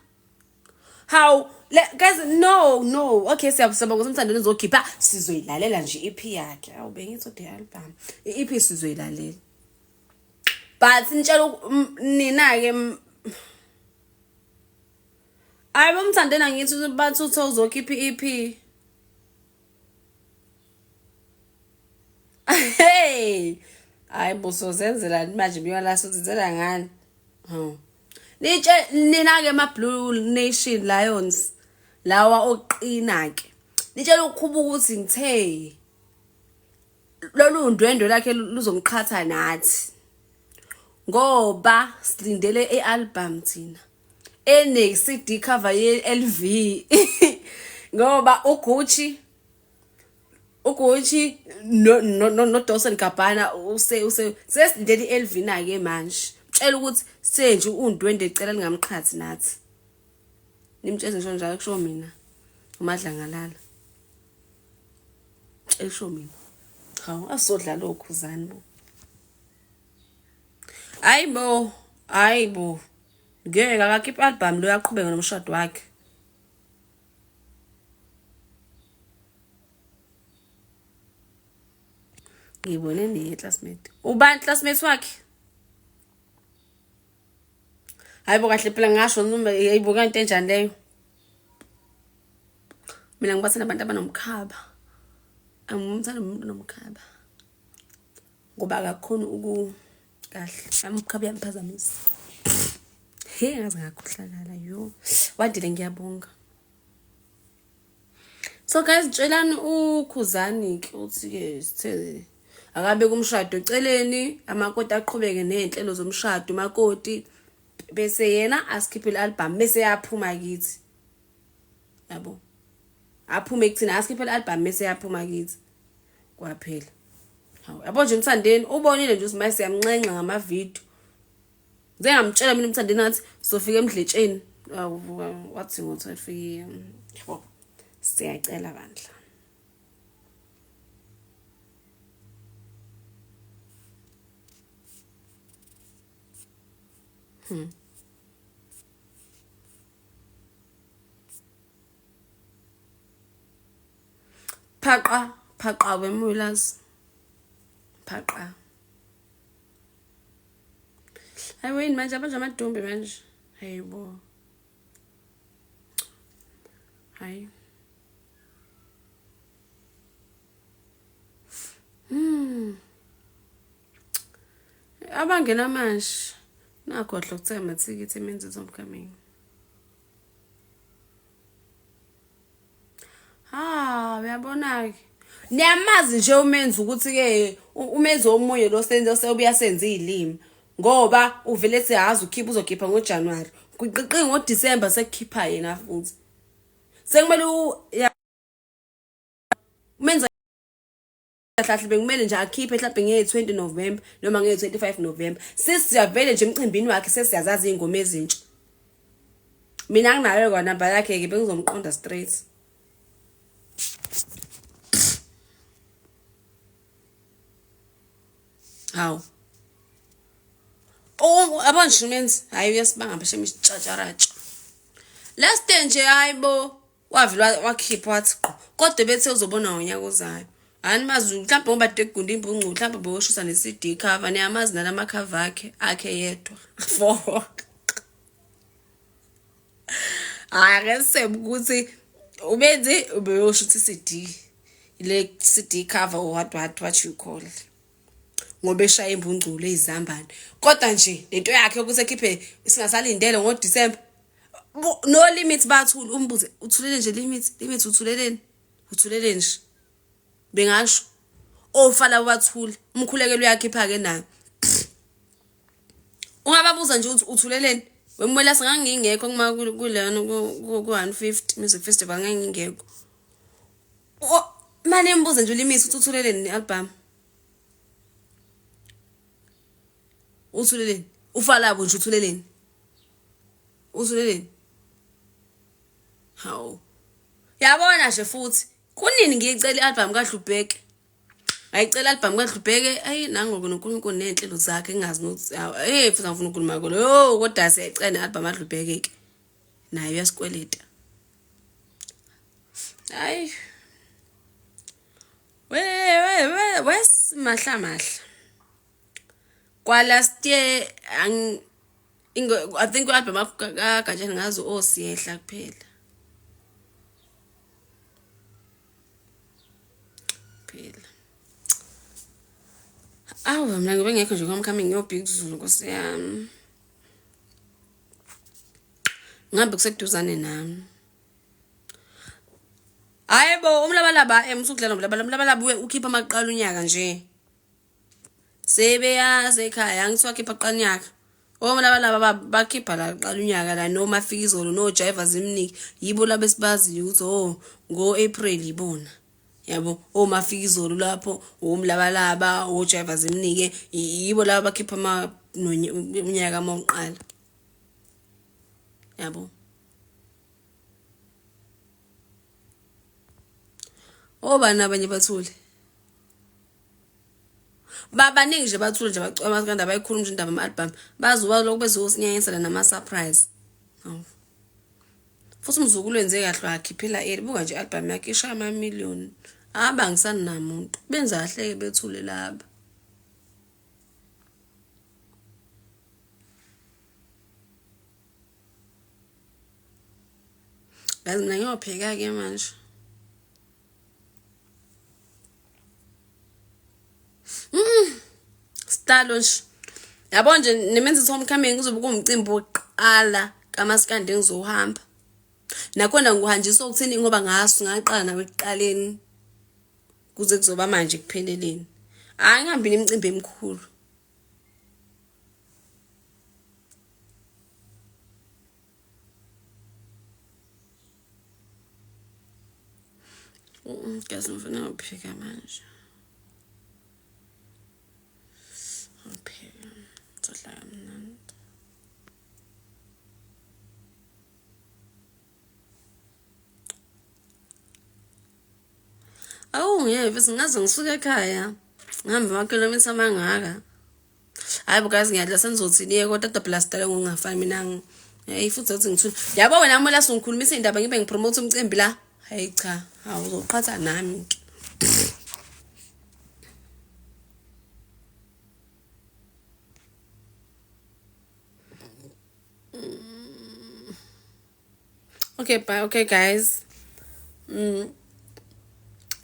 Hawu le guys no no okay siyabonga umthandeni uzokhipha sizoyilalela nje EP yakhe. Hawu bengithi the album. I-EP sizoyilalela. But nitshela nina ke Hayi bomthandeni angithi bathi uthe uzokhipha i-EP. Hey! Hayi buso zenzelani manje miyona sozenzela ngani? Hawu. Nitshe nina ke ma Blue Nation Lions lawa oqina ke. Nitshela ukhuba ukuthi ngithe lolu ndwendwe lakhe luzomqhatha nathi. Ngoba silindele ialbum thina. Ene CD cover ye LV. Ngoba uGucci uGucci no no no, no Dawson Gabbana use use sesilindele iLV na ke manje. Mtshela ukuthi senje undwende ecela lingamqhathi nathi. Nimtshele ngisho njalo kusho mina. Umadlangalala. Mtshela kusho mina. Hawu asodlala okhuzani bo. Hayi bo, hayi bo. Ngeke akakhiphe album lo yaqhubeka nomshado wakhe. Ngibone niye classmate. Ubani classmate wakhe? Hayibo kahle phela ngasho noma hayibo kanti enjani leyo. Mina ngibathanda abantu abanomkhaba. Angimthanda umuntu onomkhaba. Ngoba akakhoni uku kahle. Umkhaba uyamphazamisa. He ngaze ngakhohlakala yo. Wandile ngiyabonga. So guys tshelani ukhuzani ke uthi ke sithe akabeke umshado eceleni amakoti aqhubeke nezinhlelo zomshado umakoti bese yena asikhiphele album bese yaphuma kithi yabo aphume kuthina asikhiphele album bese yaphuma kithi kwaphela hawu yabo nje umthandeni ubonile nje ukuthi manje siyamnxenxa ngamavidiyo Ngike ngamtshela mina umthandeni ngathi sofika emdletsheni wathi ngo-12 yabo siyacela bandla hmm. Phaqa phaqa wemulazi. Phaqa. Hayi wena manje abanje amadumbe manje. Hayibo. Hayi. Abangena manje nakhohlwa ukuthenga amathikithi emenzi homecoming. Ha, uyabona-ke. Niyamazi nje umenzi ukuthi-ke umenzi omunye lo senze sewubuya senze iy'limi ngoba uvele ethi hazi ukhipha uzokhipha ngoJanuwari kuqiqi ngoDisemba sekukhipha yena futhi sekumele umenza kahle bekumele nje akhiphe mhlawumbe nge-20 November noma nge-25 November sesiyavele nje emcimbini wakhe sesiyazazi iy'ngoma ezintsha mina anginayo kwanamba yakhe-ke bengizomqonda straight. Hawu. Oh, yabo nje umenzi hayi uyasibanga pheshe isitshatsharatsha. Last day nje hayi bo wavele wakhipha wathi qo kodwa bethe uzobona ngonyaka ozayo. Animazi mhlawumbe ngoba degunda imbungcu mhlawumbe boyoshisa ne-CD cover niyamazi nalama cover akhe akhe yedwa. Four. Hayi akesebe ukuthi ubenzi ubeyoshutha i-CD le CD cover or what what what you call ngoba eshaya imbungculo eyizambane kodwa nje lento yakhe ukuthi ekhiphe singasalindele ngoDecember no limit bathula umbuze uthulele nje limit limit uthuleleni uthulele nje bengasho ofala bathule umkhulekelo uyakhipha ke naye ungababuza nje ukuthi uthuleleni wemwela singangingekho kuma kulena ku 150 music festival ngangingekho mane imbuze nje ulimisi ukuthi uthuleleni ne-album uthuleleni ufalabo nje uthuleleni uthuleleni hawu yabona nje futhi kunini ngiyicela i-album kaDlubheke ngayicela album kaDlubheke ayi nangoku noNkulunkulu nezinhlelo zakhe ngingazi nokuthi hey futhi angifuna ukukhuluma kulo yo kodwa siyayicela ne-album kaDlubheke ke naye uyasikweleta hayi we we we wesimahla mahla kwa last year ang I think i-album kaGatsheni ngazi osiyehla kuphela phela awu mina ngibe ngekho nje kwamkhami ngiyobhika uzulu nkosi yami ngihambe kuseduzane nami hayi bo umlabalaba emsukudlala ngomlabalaba umlabalaba ukhipha amaqala unyaka nje Sebeyazi ekhaya angithi wakhipha kuqala unyaka. Omlabalaba bakhipha la kuqala unyaka la noma afika izolo no Jiva zimniki yibo laba esibaziyo ukuthi oh ngo April yibona. Yabo omafika izolo lapho omlabalaba oJiva zimnike yibo laba bakhipha ama unyaka mawuqala. Yabo. Obani abanye bathule? Babaningi nje bathule nje bacula amaskandi abayikhuluma nje indaba ama-album bazuba lokhu bezosinyanyisela nama-surprise. Hawu. Futhi umzukulu wenze kahle wakhiphela early buka nje i-album yakhe ishaya ama-million. Abangisani namuntu benza kahle-ke bethule laba. Guys mina ngiyopheka-ke manje. Stalo nje. Yabo nje nemenzi homecoming kuzobe kuwumcimbi wokuqala kamaskandi engizohamba. Nakhona ngihanjiswa ukuthini ngoba ngasu ngaqala nawe ekuqaleni kuze kuzoba manje ekupheleleni. Hayi ngihambi nemicimbi emikhulu. Guys, ngifuna ukupheka manje. Ngipheka. Ngizodla kamnandi. Awu ngeke mfethu ngaze ngisuke ekhaya. Ngihambe amakhilomitha amangaka. Hayi bo guys ngiyadla senizothini yeke kodwa phela sidale ngokungafani mina hey futhi uthi ngithule. Yabo wena Mola sungikhulumisa indaba ngibe ngipromote umcimbi la. Hayi cha, hawu uzoqhatha nami ke. Okay, bye. Okay, guys.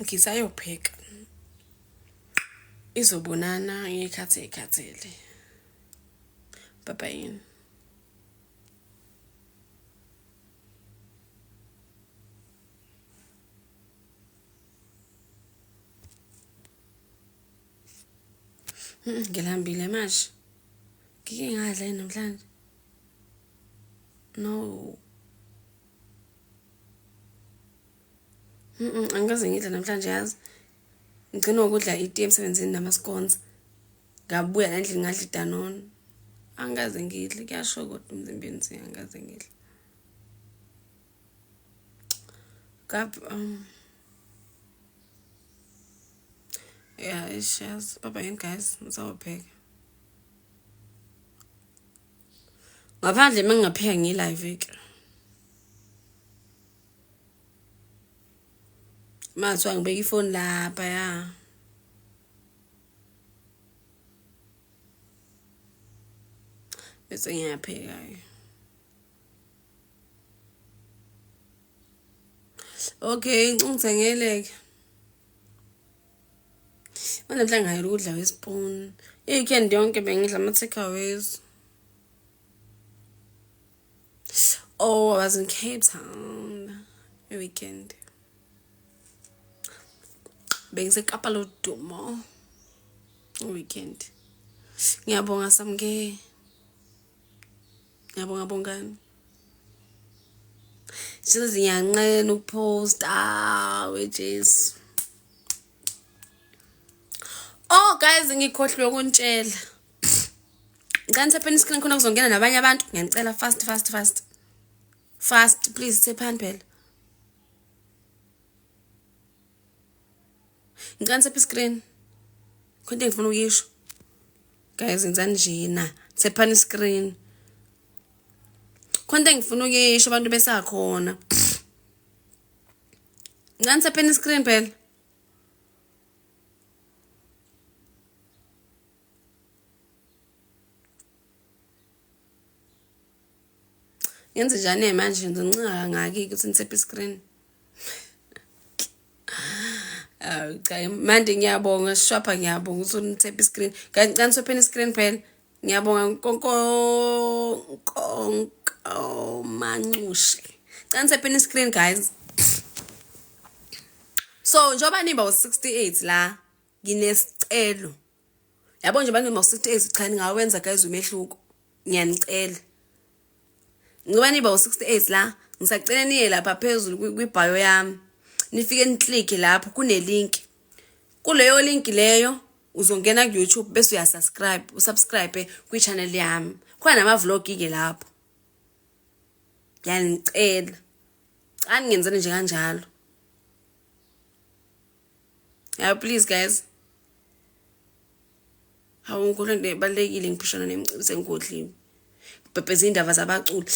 Ngisayopheka. Izobonana ngekhathi ekhathele. Bye bye. Ngilambile manje. Ngike ngadla yini namhlanje? No. Angikaze ngidle namhlanje yazi. Ngigcina ukudla itiye emsebenzini nama-scones. Ngabuya la endlini ngadla iDanone. Angikaze ngidle, kuyasho kodwa emzimbeni ukuthi angikaze ngidle. Gab yeah, eish yazi. Bye bye guys, ngisayopheka. Ngaphandle uma ngingapheka ngiyi-live ke. Mathiwa ngibeka ifoni lapha ya. Bese ngiyapheka-ke. Okay, ngicela ke. Manje mhlawumbe ngayela ukudla wespoon. I-weekend yonke bengidla ama-takeaways. Oh, I was in Cape Town weekend. BengiseKapa lodumo weekend. Ngiyabonga Samke. Ngiyabonga Bongani. Size ngiyanqena ukuposta we Jesu. Oh guys, ngikhohlwe ukuntshela. Ngicela nithapheni screen khona kuzongena nabanye abantu. Ngiyanicela fast fast fast. Fast please, thaphani phela. Ngicela nithaphe screen. Khona into engifuna ukuyisho. Guys, ngenzani njena? Thaphani screen. Khona into engifuna ukuyisho abantu besakhona. Ngicela nithapheni screen phela. Ngenze njani manje, ngizoncinga kangaki ukuthi nithephe screen? Awu cha, manje ngiyabonga shwapha, ngiyabonga ukuthi unithephe screen. Kanti ngicela nithapheni screen phela. Ngiyabonga nkonko nkonko mancushe. Ngicela nithapheni screen guys. So njengoba niba u68 la, nginesicelo. Yabo nje bantu u68, cha, ningawenza guys umehluko. Ngiyanicela. Ngoba niba u68 la, ngisacela niye lapha phezulu kwi-bio yami. Nifike ni-click lapho kune link. Kuleyo link leyo uzongena ku YouTube bese uyasubscribe, usubscribe kwi-channel yami. Khona nama vlog ke lapho. Ngiyanicela. Cha, ningenzeni nje kanjalo. Yeah, please guys. Hawu, ngikholwa into ebalulekile, ngiphushana nemicimbi sengikhohliwe. Ngibhebheza iy'ndaba zabaculi.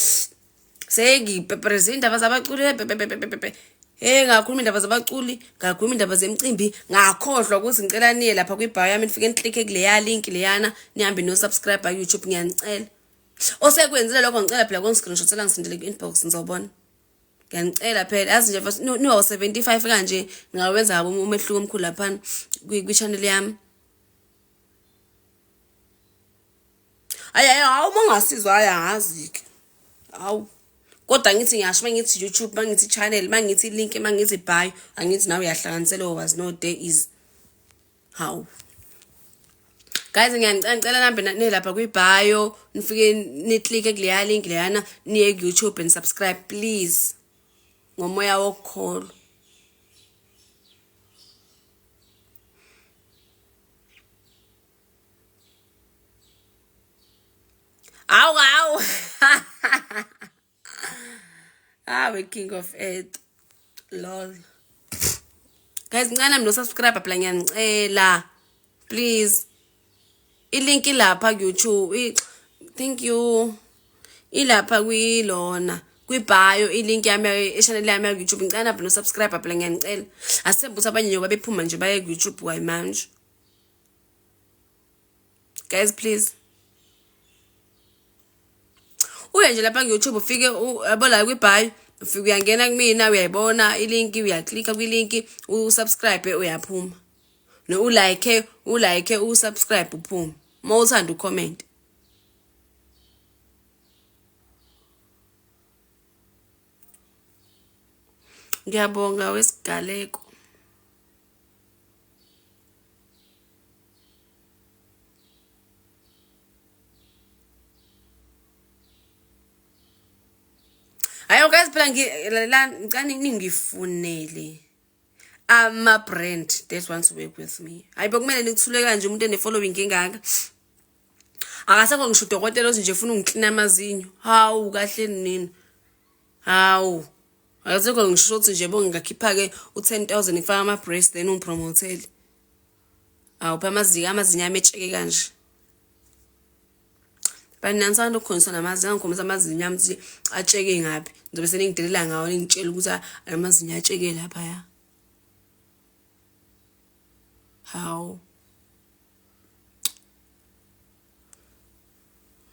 Sengibhebheza iy'ndaba zabaculi pepepepepepe. Hey, ngakhuluma indaba zabaculi, ngakhuluma indaba zemicimbi, ngakhohlwa ukuthi ngicela niye lapha kwi-bio yami nifike ni-click kuleya link leyana, nihambe no-subscribe ku-YouTube, ngiyanicela. Osekwenzile lokho, ngicela phela kongi-screenshotela ngisendele ku-inbox, ngizobona. Ngiyanicela phela, yazi nje niwa 75 kanje ngingawenza kabi umehluko omkhulu laphana kwi-channel yami. Hayi hayi, hawu, uma ungasizwa, hayi, angazi-ke. Hawu. Kodwa ngithi ngiyasho, mangithi YouTube, mangithi channel, mangithi link, mangithi bio, angithi nawe uyahlanganisela was no there is. Hawu. Guys, ngiyanicela, ngicela nambe nelapha kwi-bio, nifike ni-click kuleya link leyana, niye ku-YouTube and subscribe please. Ngomoya wokukholwa. Hawu hawu. Ah, King of Earth. Lol. Guys, ngicela nami no subscribe phela, ngiyanicela. Please. I-link ilapha ku YouTube. Thank you. Ilapha kuyilona. Kwi-bio i-link yami e-channel yami ya-YouTube ngicela nave no-subscribe phela ngiyanicela. Asithembe ukuthi abanye njengoba bephuma nje baye ku-YouTube kwayimanje. Guys please. Uye nje lapha ku-YouTube ufike yabo la kwi-bio ufike uyangena kumina uyayibona i-link uyaklika kwi-link usubscribe uyaphuma. No ulike ulike usubscribe uphume. Uma uthanda ucomment. Ngiyabonga wesigaleko. Hayi guys phela ngilalelani ngicela ningifunele ama-brand that wants to work with me. Hayi bekumele nikuthule kanje umuntu ene-following engaka. Akasekho ngisho udokotela othi nje funa ungiklina amazinyo. Hawu kahle nina. Hawu. Akasekho ngisho ukuthi nje bongingakhipha-ke u-10 000 ngifake ama-brace then ungipromothele. Awu phela amazinyo amazinyo ami etsheke kanje. But nanisanda ukukhonjiswa namazinyo angikhombisa amazinyo ami ukuthi atsheke ngaphi. Ngizobe seningidelela ngawo ningitshela ukuthi amazinyo atsheke laphaya. Hawu.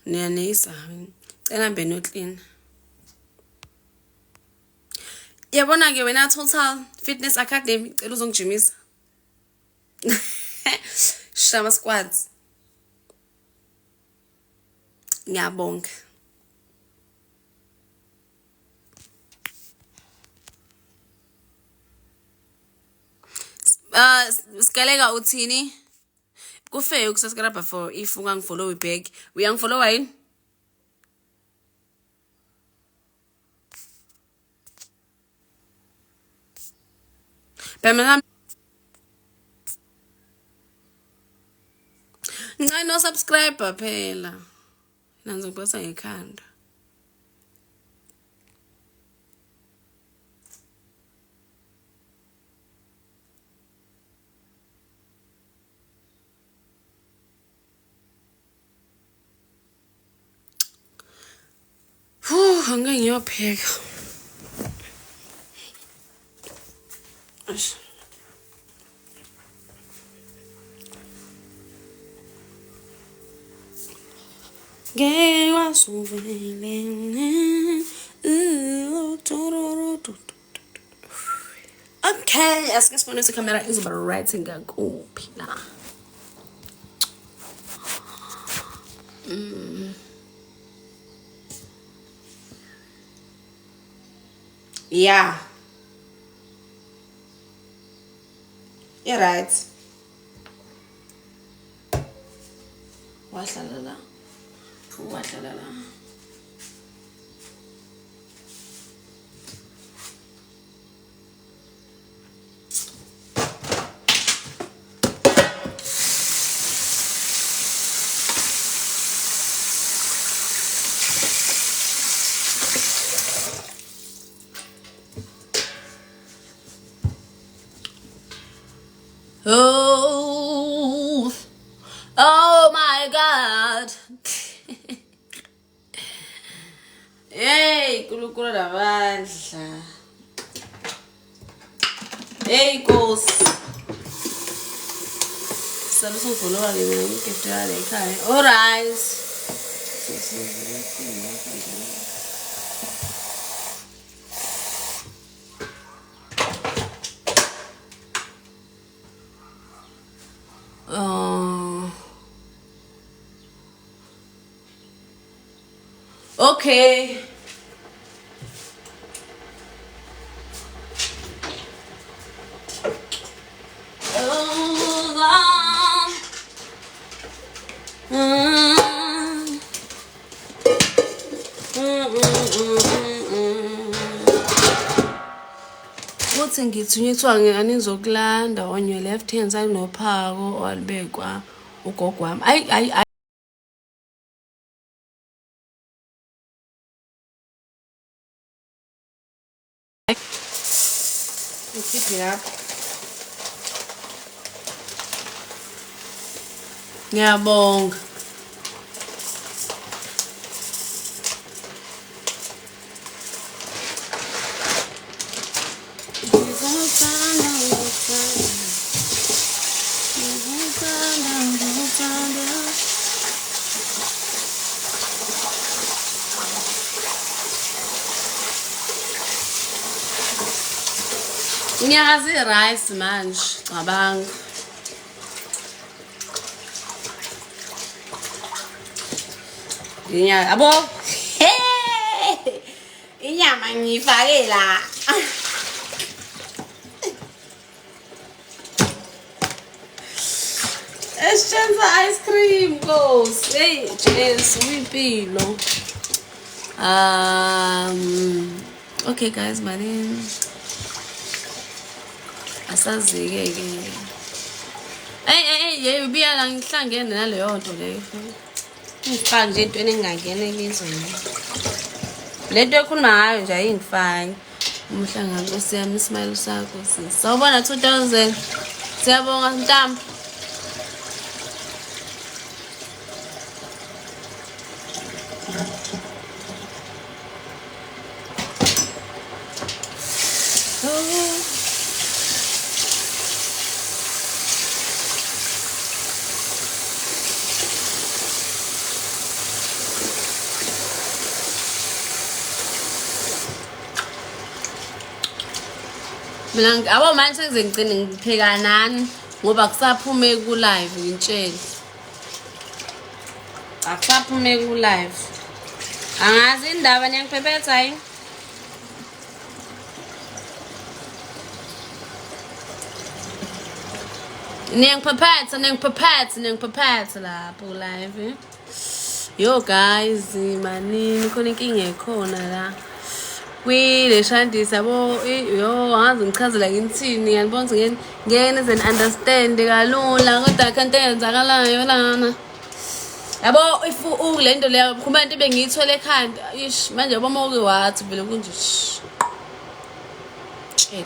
Niyanisa. Cela hambe niyoklina. Yabona-ke wena Total Fitness Academy, cela uzongijimisa. Shama squads. Ngiyabonga. Sikaleka uthini? Kufair ukusubscribe for if ungangifollowi back. Uyangifollowa yini? Phela mina ngicela no subscribe phela. Nanzo ngiphosa ngekhanda. Huh, angeke ngiyopheka. Eish. Ngeke kwasuvele. Okay, asike sibone ukuthi ikhamera izoba right ngakuphi la. Yeah. I-right. Wahlala la. Wahlala la. Oh, oh my God. Hey, Nkulunkulu namandla. Hey Nkosi. Sabe songifolowa ke mina ngigifta la ekhaya. All right. Oh. Okay. Uthi ngithunywe kuthiwa anizokulanda on your left hand side nophako owalubekwa ugogo wami. Ayi ayi Ngikhiphe lapho. Ngiyabonga. Ngiyazi i-rice manje, cabanga. Ngiya yabo. Hey! Inyama ngiyifake la. Eshenza ice cream Nkosi. Hey Jesu uyimpilo. Okay guys, my name asazike ke. Hey hey hey, hey ubiya la ngihlangene naleyo nto leyo. Ngifaka nje entweni engingangena kizo mina. Le nto ekhuluma ngayo nje ayingifaki. Umhlangano Nkosi yami ismayilo sakho sisi. Sawubona 2000. Siyabonga Ntambo. Mina abo manje sengize ngigcine ngipheka nani ngoba kusaphume ku live ngintshele. Akusaphume ku live. Angazi indaba niyangiphephetha yini? Niyangiphephetha, niyangiphephetha, niyangiphephetha lapho live. Yo guys, manini khona inkinga ekhona la. Kwile shandisi yabo yo angazi ngichazela ngithini ngiyanibona ukuthi ngeke nize ni-understand kalula kodwa akho into eyenzakalayo lana. Yabo if le nto leyo khuma into bengiyithwele ekhanda ish manje yabo uma uke wathi vele kunje tshele.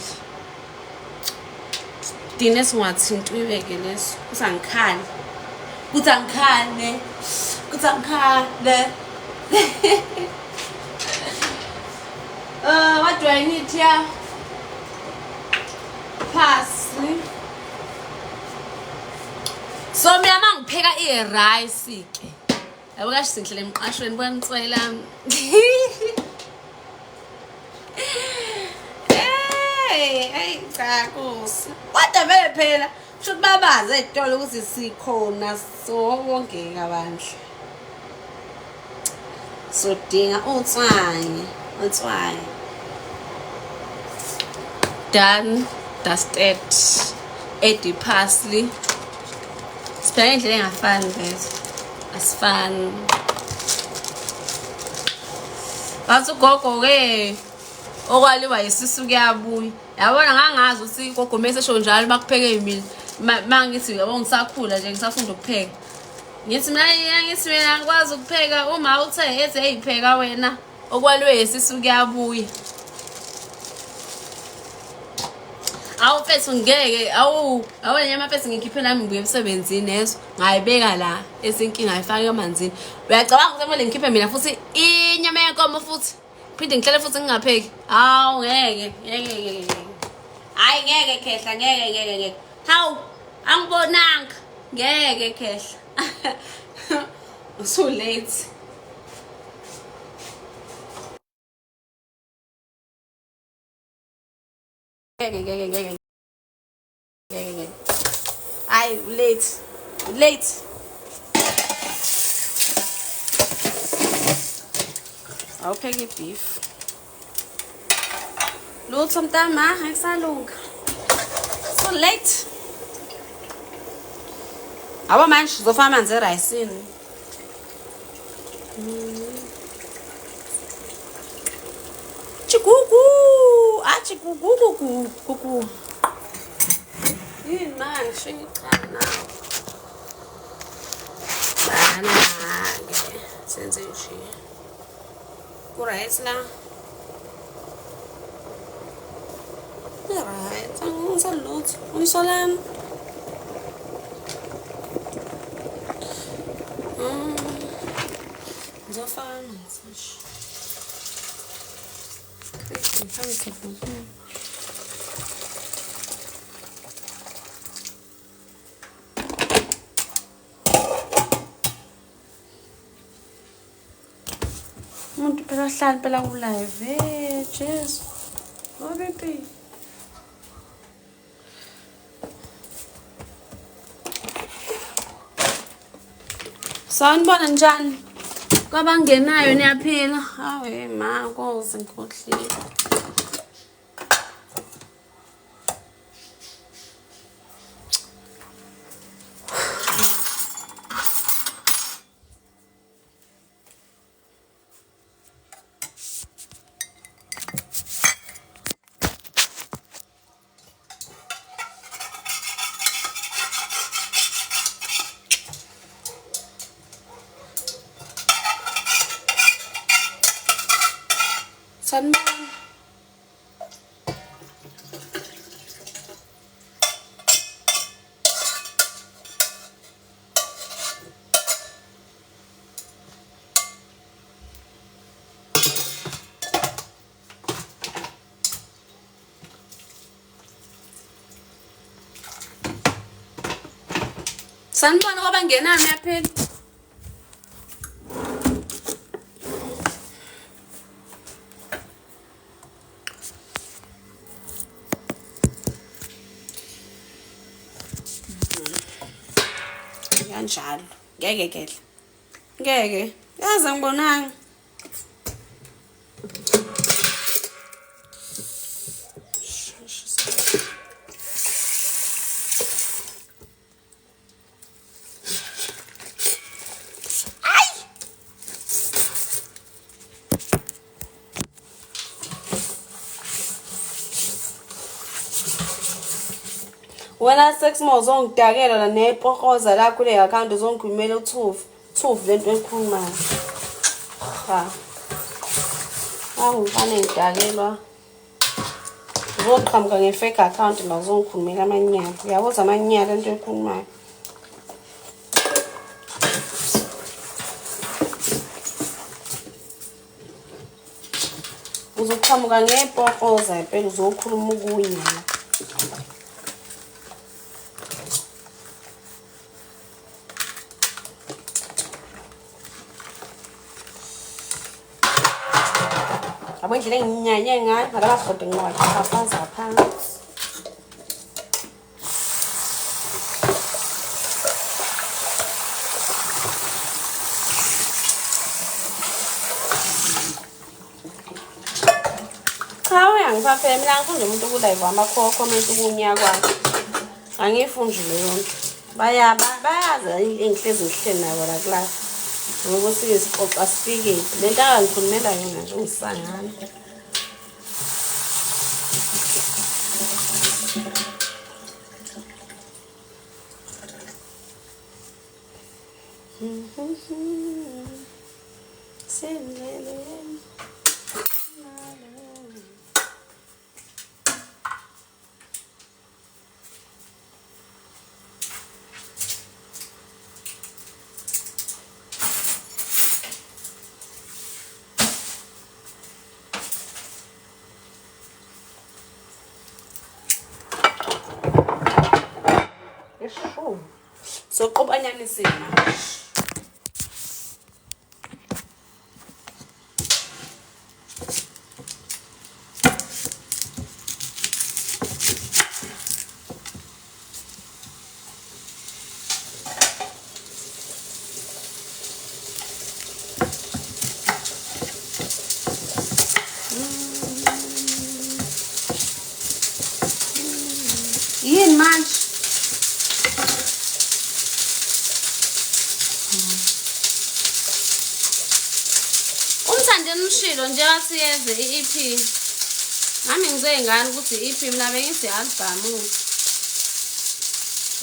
Dine esingathinti uyibeke leso kuthi angikhale kuthi angikhale kuthi angikhale. What do I need here? Parsley. So mina uma ngipheka i-rice ke yabo kasho singihlele emqashweni bona itswayi lami. Hey, hey cha Nkosi. Kodwa vele phela kusho ukuthi babazi ey'tolo ukuthi sikhona sonke kabandla. Sodinga utswayi, utswayi. Done, dusted. Add parsley. Sipheka ngendlela engafani guys. Asifani. Bathi ugogo-ke okwaliwa yisisu kuyabuya. Yabona ngangazi ukuthi ugogo mese esho njalo makupheke mina. Mangithi yabo ngisakhula nje ngisafunda ukupheka. Ngithi mina ngithi mina angikwazi ukupheka uma uthe ethi hey pheka wena okwaliwe yisisu kuyabuya. Awu mfethu ngeke awu awu nyama mfethu ngikhiphe nami ngibuye emsebenzini yeso ngayibeka la esinkinga ngayifaka emanzini. Uyacabanga ukuthi kumele ngikhiphe mina futhi inyama yenkomo futhi phinde ngihlale futhi ngingapheki. Hawu ngeke ngeke ngeke. Hayi ngeke khehla ngeke ngeke ngeke. Hawu angibonanga ngeke khehla. Usu late. Ngeke ngeke ngeke ngeke ngeke. Hayi late. Late. Awupheke i-beef. Lutho mntama, akusalunga. So late. Abo manje uzofaka amanzi erayisini. Chikuku, ah chikuku kuku kuku. Yini manje cha nawo. Bana-ke senze nje. Ku-right la. Ku-right, angisali lutho. Unisolani? Ngizofaka amanzi nje. Ngifake ikhobhokini. Umuntu phela ahlali phela ku-live. Hey, Jesu. Ngoba impilo. Sanibona njani? Kwabangenayo niyaphila? Hawe ma, nkosi ngikhohliwe. Sanibona. Sanibona kwabangenayo niyaphila? Kanjalo. Ngeke kehle. Ngeke. Yazi angibonanga. Wena sex mo uzongidakela la nepokoza lakho kule account uzongikhulumela uthufu. Thufu lento ekhulumayo. Cha. Angifane ngidakelwa. Uzoqhamuka nge-fake account la uzongikhulumela amanyala. Uyabuza amanyala into ekhulumayo. Uzoqhamuka ngepokoza impela uzokhuluma okunye la. Yabo indlela enginyanye ngayo ngalaba bhodi ngiwachafaza phansi. Cha uyangiphaphela mina ngifunda umuntu ukulive ama-comment ukunya kwakhe. Angiyifundi leyo nto. Bayazi engihlezi ngihleli nabo la kula. Ngokuthi sixoxa sifike le nto akangikhulumela yona nje ungisangana. Sendleleni. Isho. Soqobanyana isimo. Yini manje? Umthandeni ushilo nje wathi yeze i-EP. Nami ngizeyingane ukuthi i-EP mina bengithi album.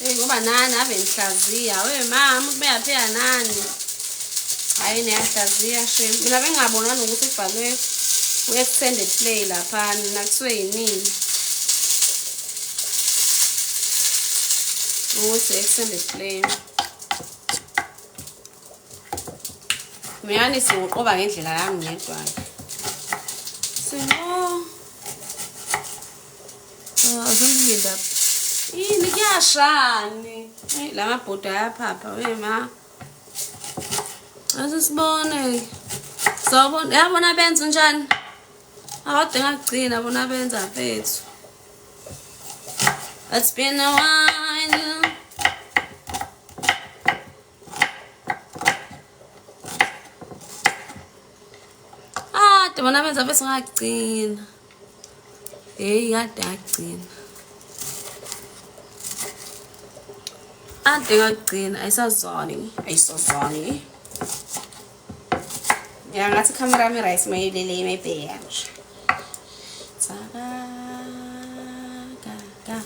Hey ngoba nani ave nihlaziya. We mama umuntu beyapheka nani. Hayi niyahlaziya shame. Mina bengingabona nokuthi kubhalwe u-extended play laphana nakuthiwe yinini. Ukuthi extended play. Mina singuqoba ngendlela yami ngedwa-ke. Singo. Azongilinda. Yini kuyashani? Hey, la mabhodo ayaphapha we ma. Asisibone. Sawubona, yabona benza njani? Akade ngagcina bona benza mfethu. It's been a while. Kade bona benza bese ngagcina. Hey kade ngagcina. Ade ngagcina ayisazwani, ayisazwani. Ya ngathi ikhamera yami right mayilele mayibheka nje. Tsaka ka ka.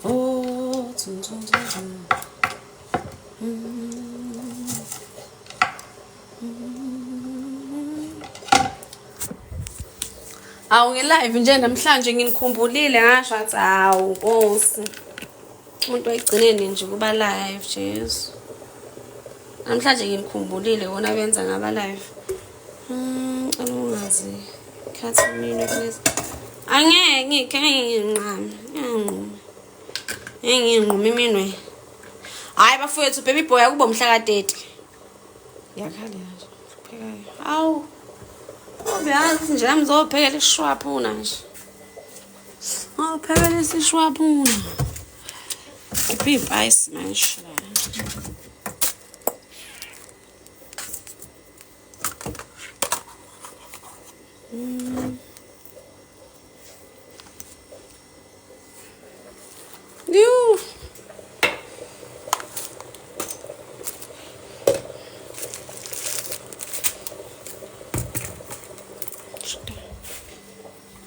Oh, tsum tsum tsum tsum. Awu ngi-live nje namhlanje nginikhumbulile ngasho ngathi hawu nkosi. Umuntu wayigcineni nje kuba live Jesu. Namhlanje nginikhumbulile kona benza ngaba live. Cela ungazi. Khathi minwe please. Angeke ngikhe nginqame. Nginquma. Nginquma iminwe. Hayi bafowethu baby boy akubo mhla ka 30. Yakhala nje. Phekayo. Awu. Uyazi nje nami ngizophekela ishwaphuna nje. Ngizophekela isishwaphuna. Iphi ipayisi manje la. Yoo.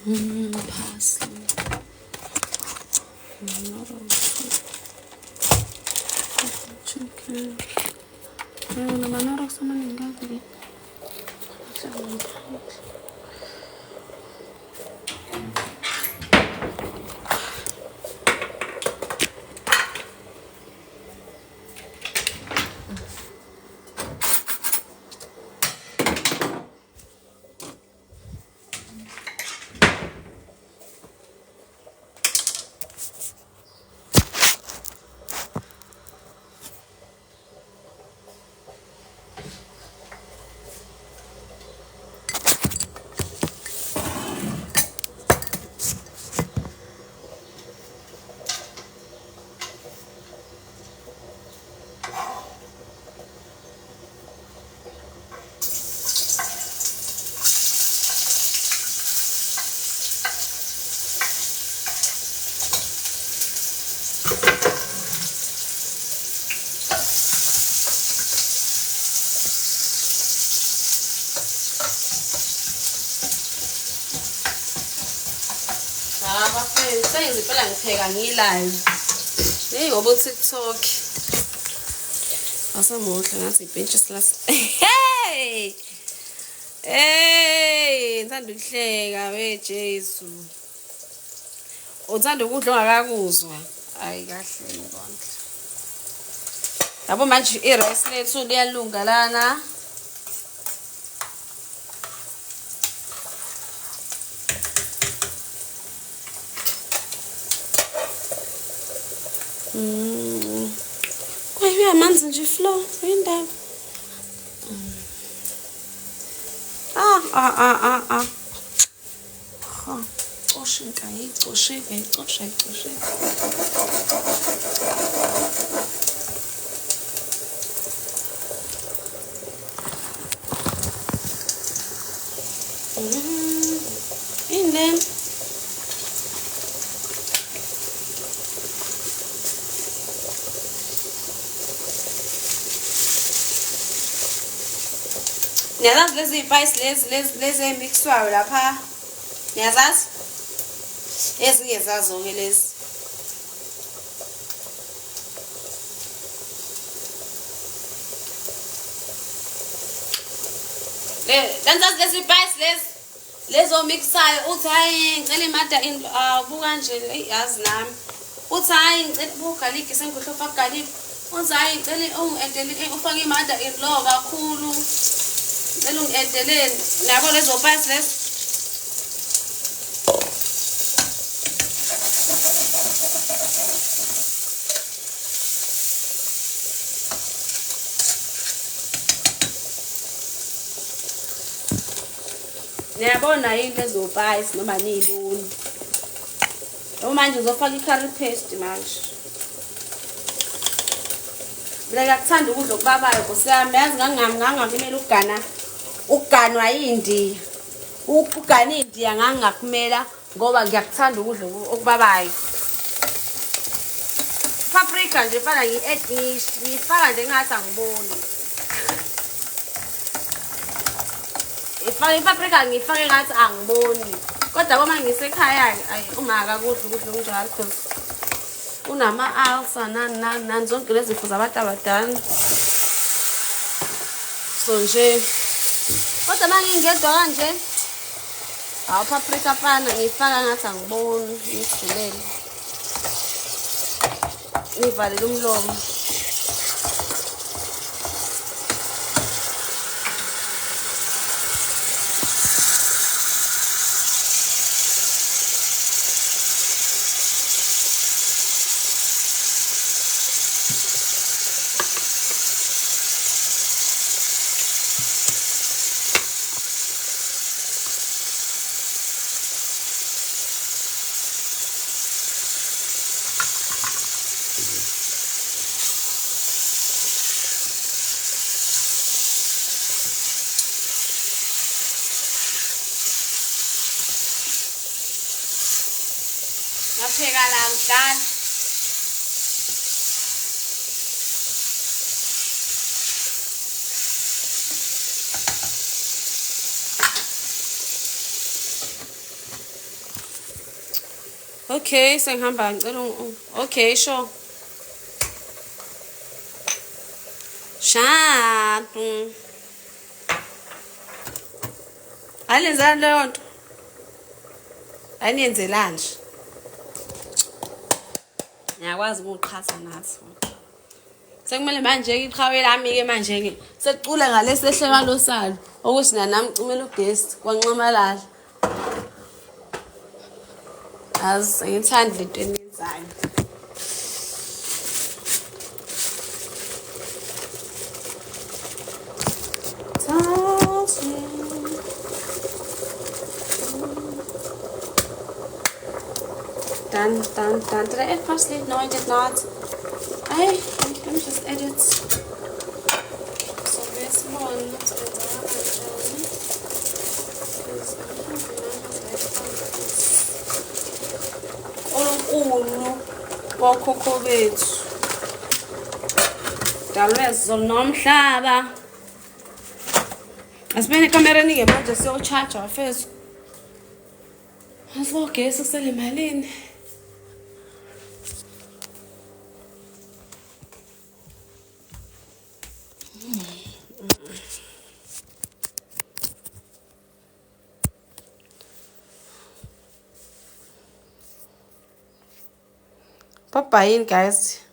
Parsley. Chicken. Nama-Knorrox amaningi kangaka. Cha bafethu sengize impela ngipheka ngi-live. Hey ngoba uTikTok. Asemuhle ngathi ibhentshisi las. Hey! Hey, ngithanda ukuhleka we Jesu. Uthanda ukudla ongakakuzwa. Hayi kahle ngibonke. Yabo manje i-rice lethu liyalunga lana. Kwaye amanzi nje flow indaba. Ah ah ah ah ah. Ha, cosha into ayicosheki, ayicosha ayicosheki. Yini lena? Niyazazi lezi iy'payisi lezi lezi lezi ey'mixwayo lapha niyazazi ezinye zazo-ke lezi Lanzazi lezi iy'payisi lezi lezi omixayo uthi hhayi ngicela imada awu buka nje eyi yazi nami uthi hhayi ngicela ugaligi sengikhohlwe ufaka ugaligi uthi hhayi ngicela ungi-edele ufake i-mother in law kakhulu ngicela ungi-edeleni nabo lezo payisi lezo. Niyabona yini lezo payisi noma niyiboni? Yabo manje ngizofaka i-curry paste manje. Mina ngiyakuthanda ukudla okubabayo Nkosi yami, yazi ngangakumele ukugana ukuganwa yindiya. Ugane indiya ngangingakumela ngoba ngiyakuthanda ukudla okubabayo. Paprika nje fana ngiyifaka nje ngathi angiboni. Ifake ipaprika ngiyifake ngathi angiboni. Kodwa uma ngisekhaya ayi uma akakudli ukudla okunjalo because unama-ulcer nani nani nani zonke lezi zifo zabantu abadala. So nje kodwa uma ngingedwa kanje hawu paprika fana ngiyifaka ngathi angiboni ngijulele. Ngivalele umlomo. Ngapheka la mdlala. Okay, sengihamba ngicela okay sure. Shadu. Alenzani leyo nto? Aniyenzelani nje. Ngiyakwazi ukuqhatha nathi. Sekumele manje iqhawe lami-ke manje-ke sekucula ngalesi ehlekalo salo ukuthi nanami cimela ugesi kwanxamalala. Azi angithandi lento eniyenzayo. Touch me. Done, done, done. Did I add parsley? No, I did not. Hey, let me just add it. So this one, Nkulunkulu wokhokho bethu dalwezo nomhlaba asibene ekamereni-ke manje siyotshaja bafethu asibogesi kusele malini. Bye-bye guys.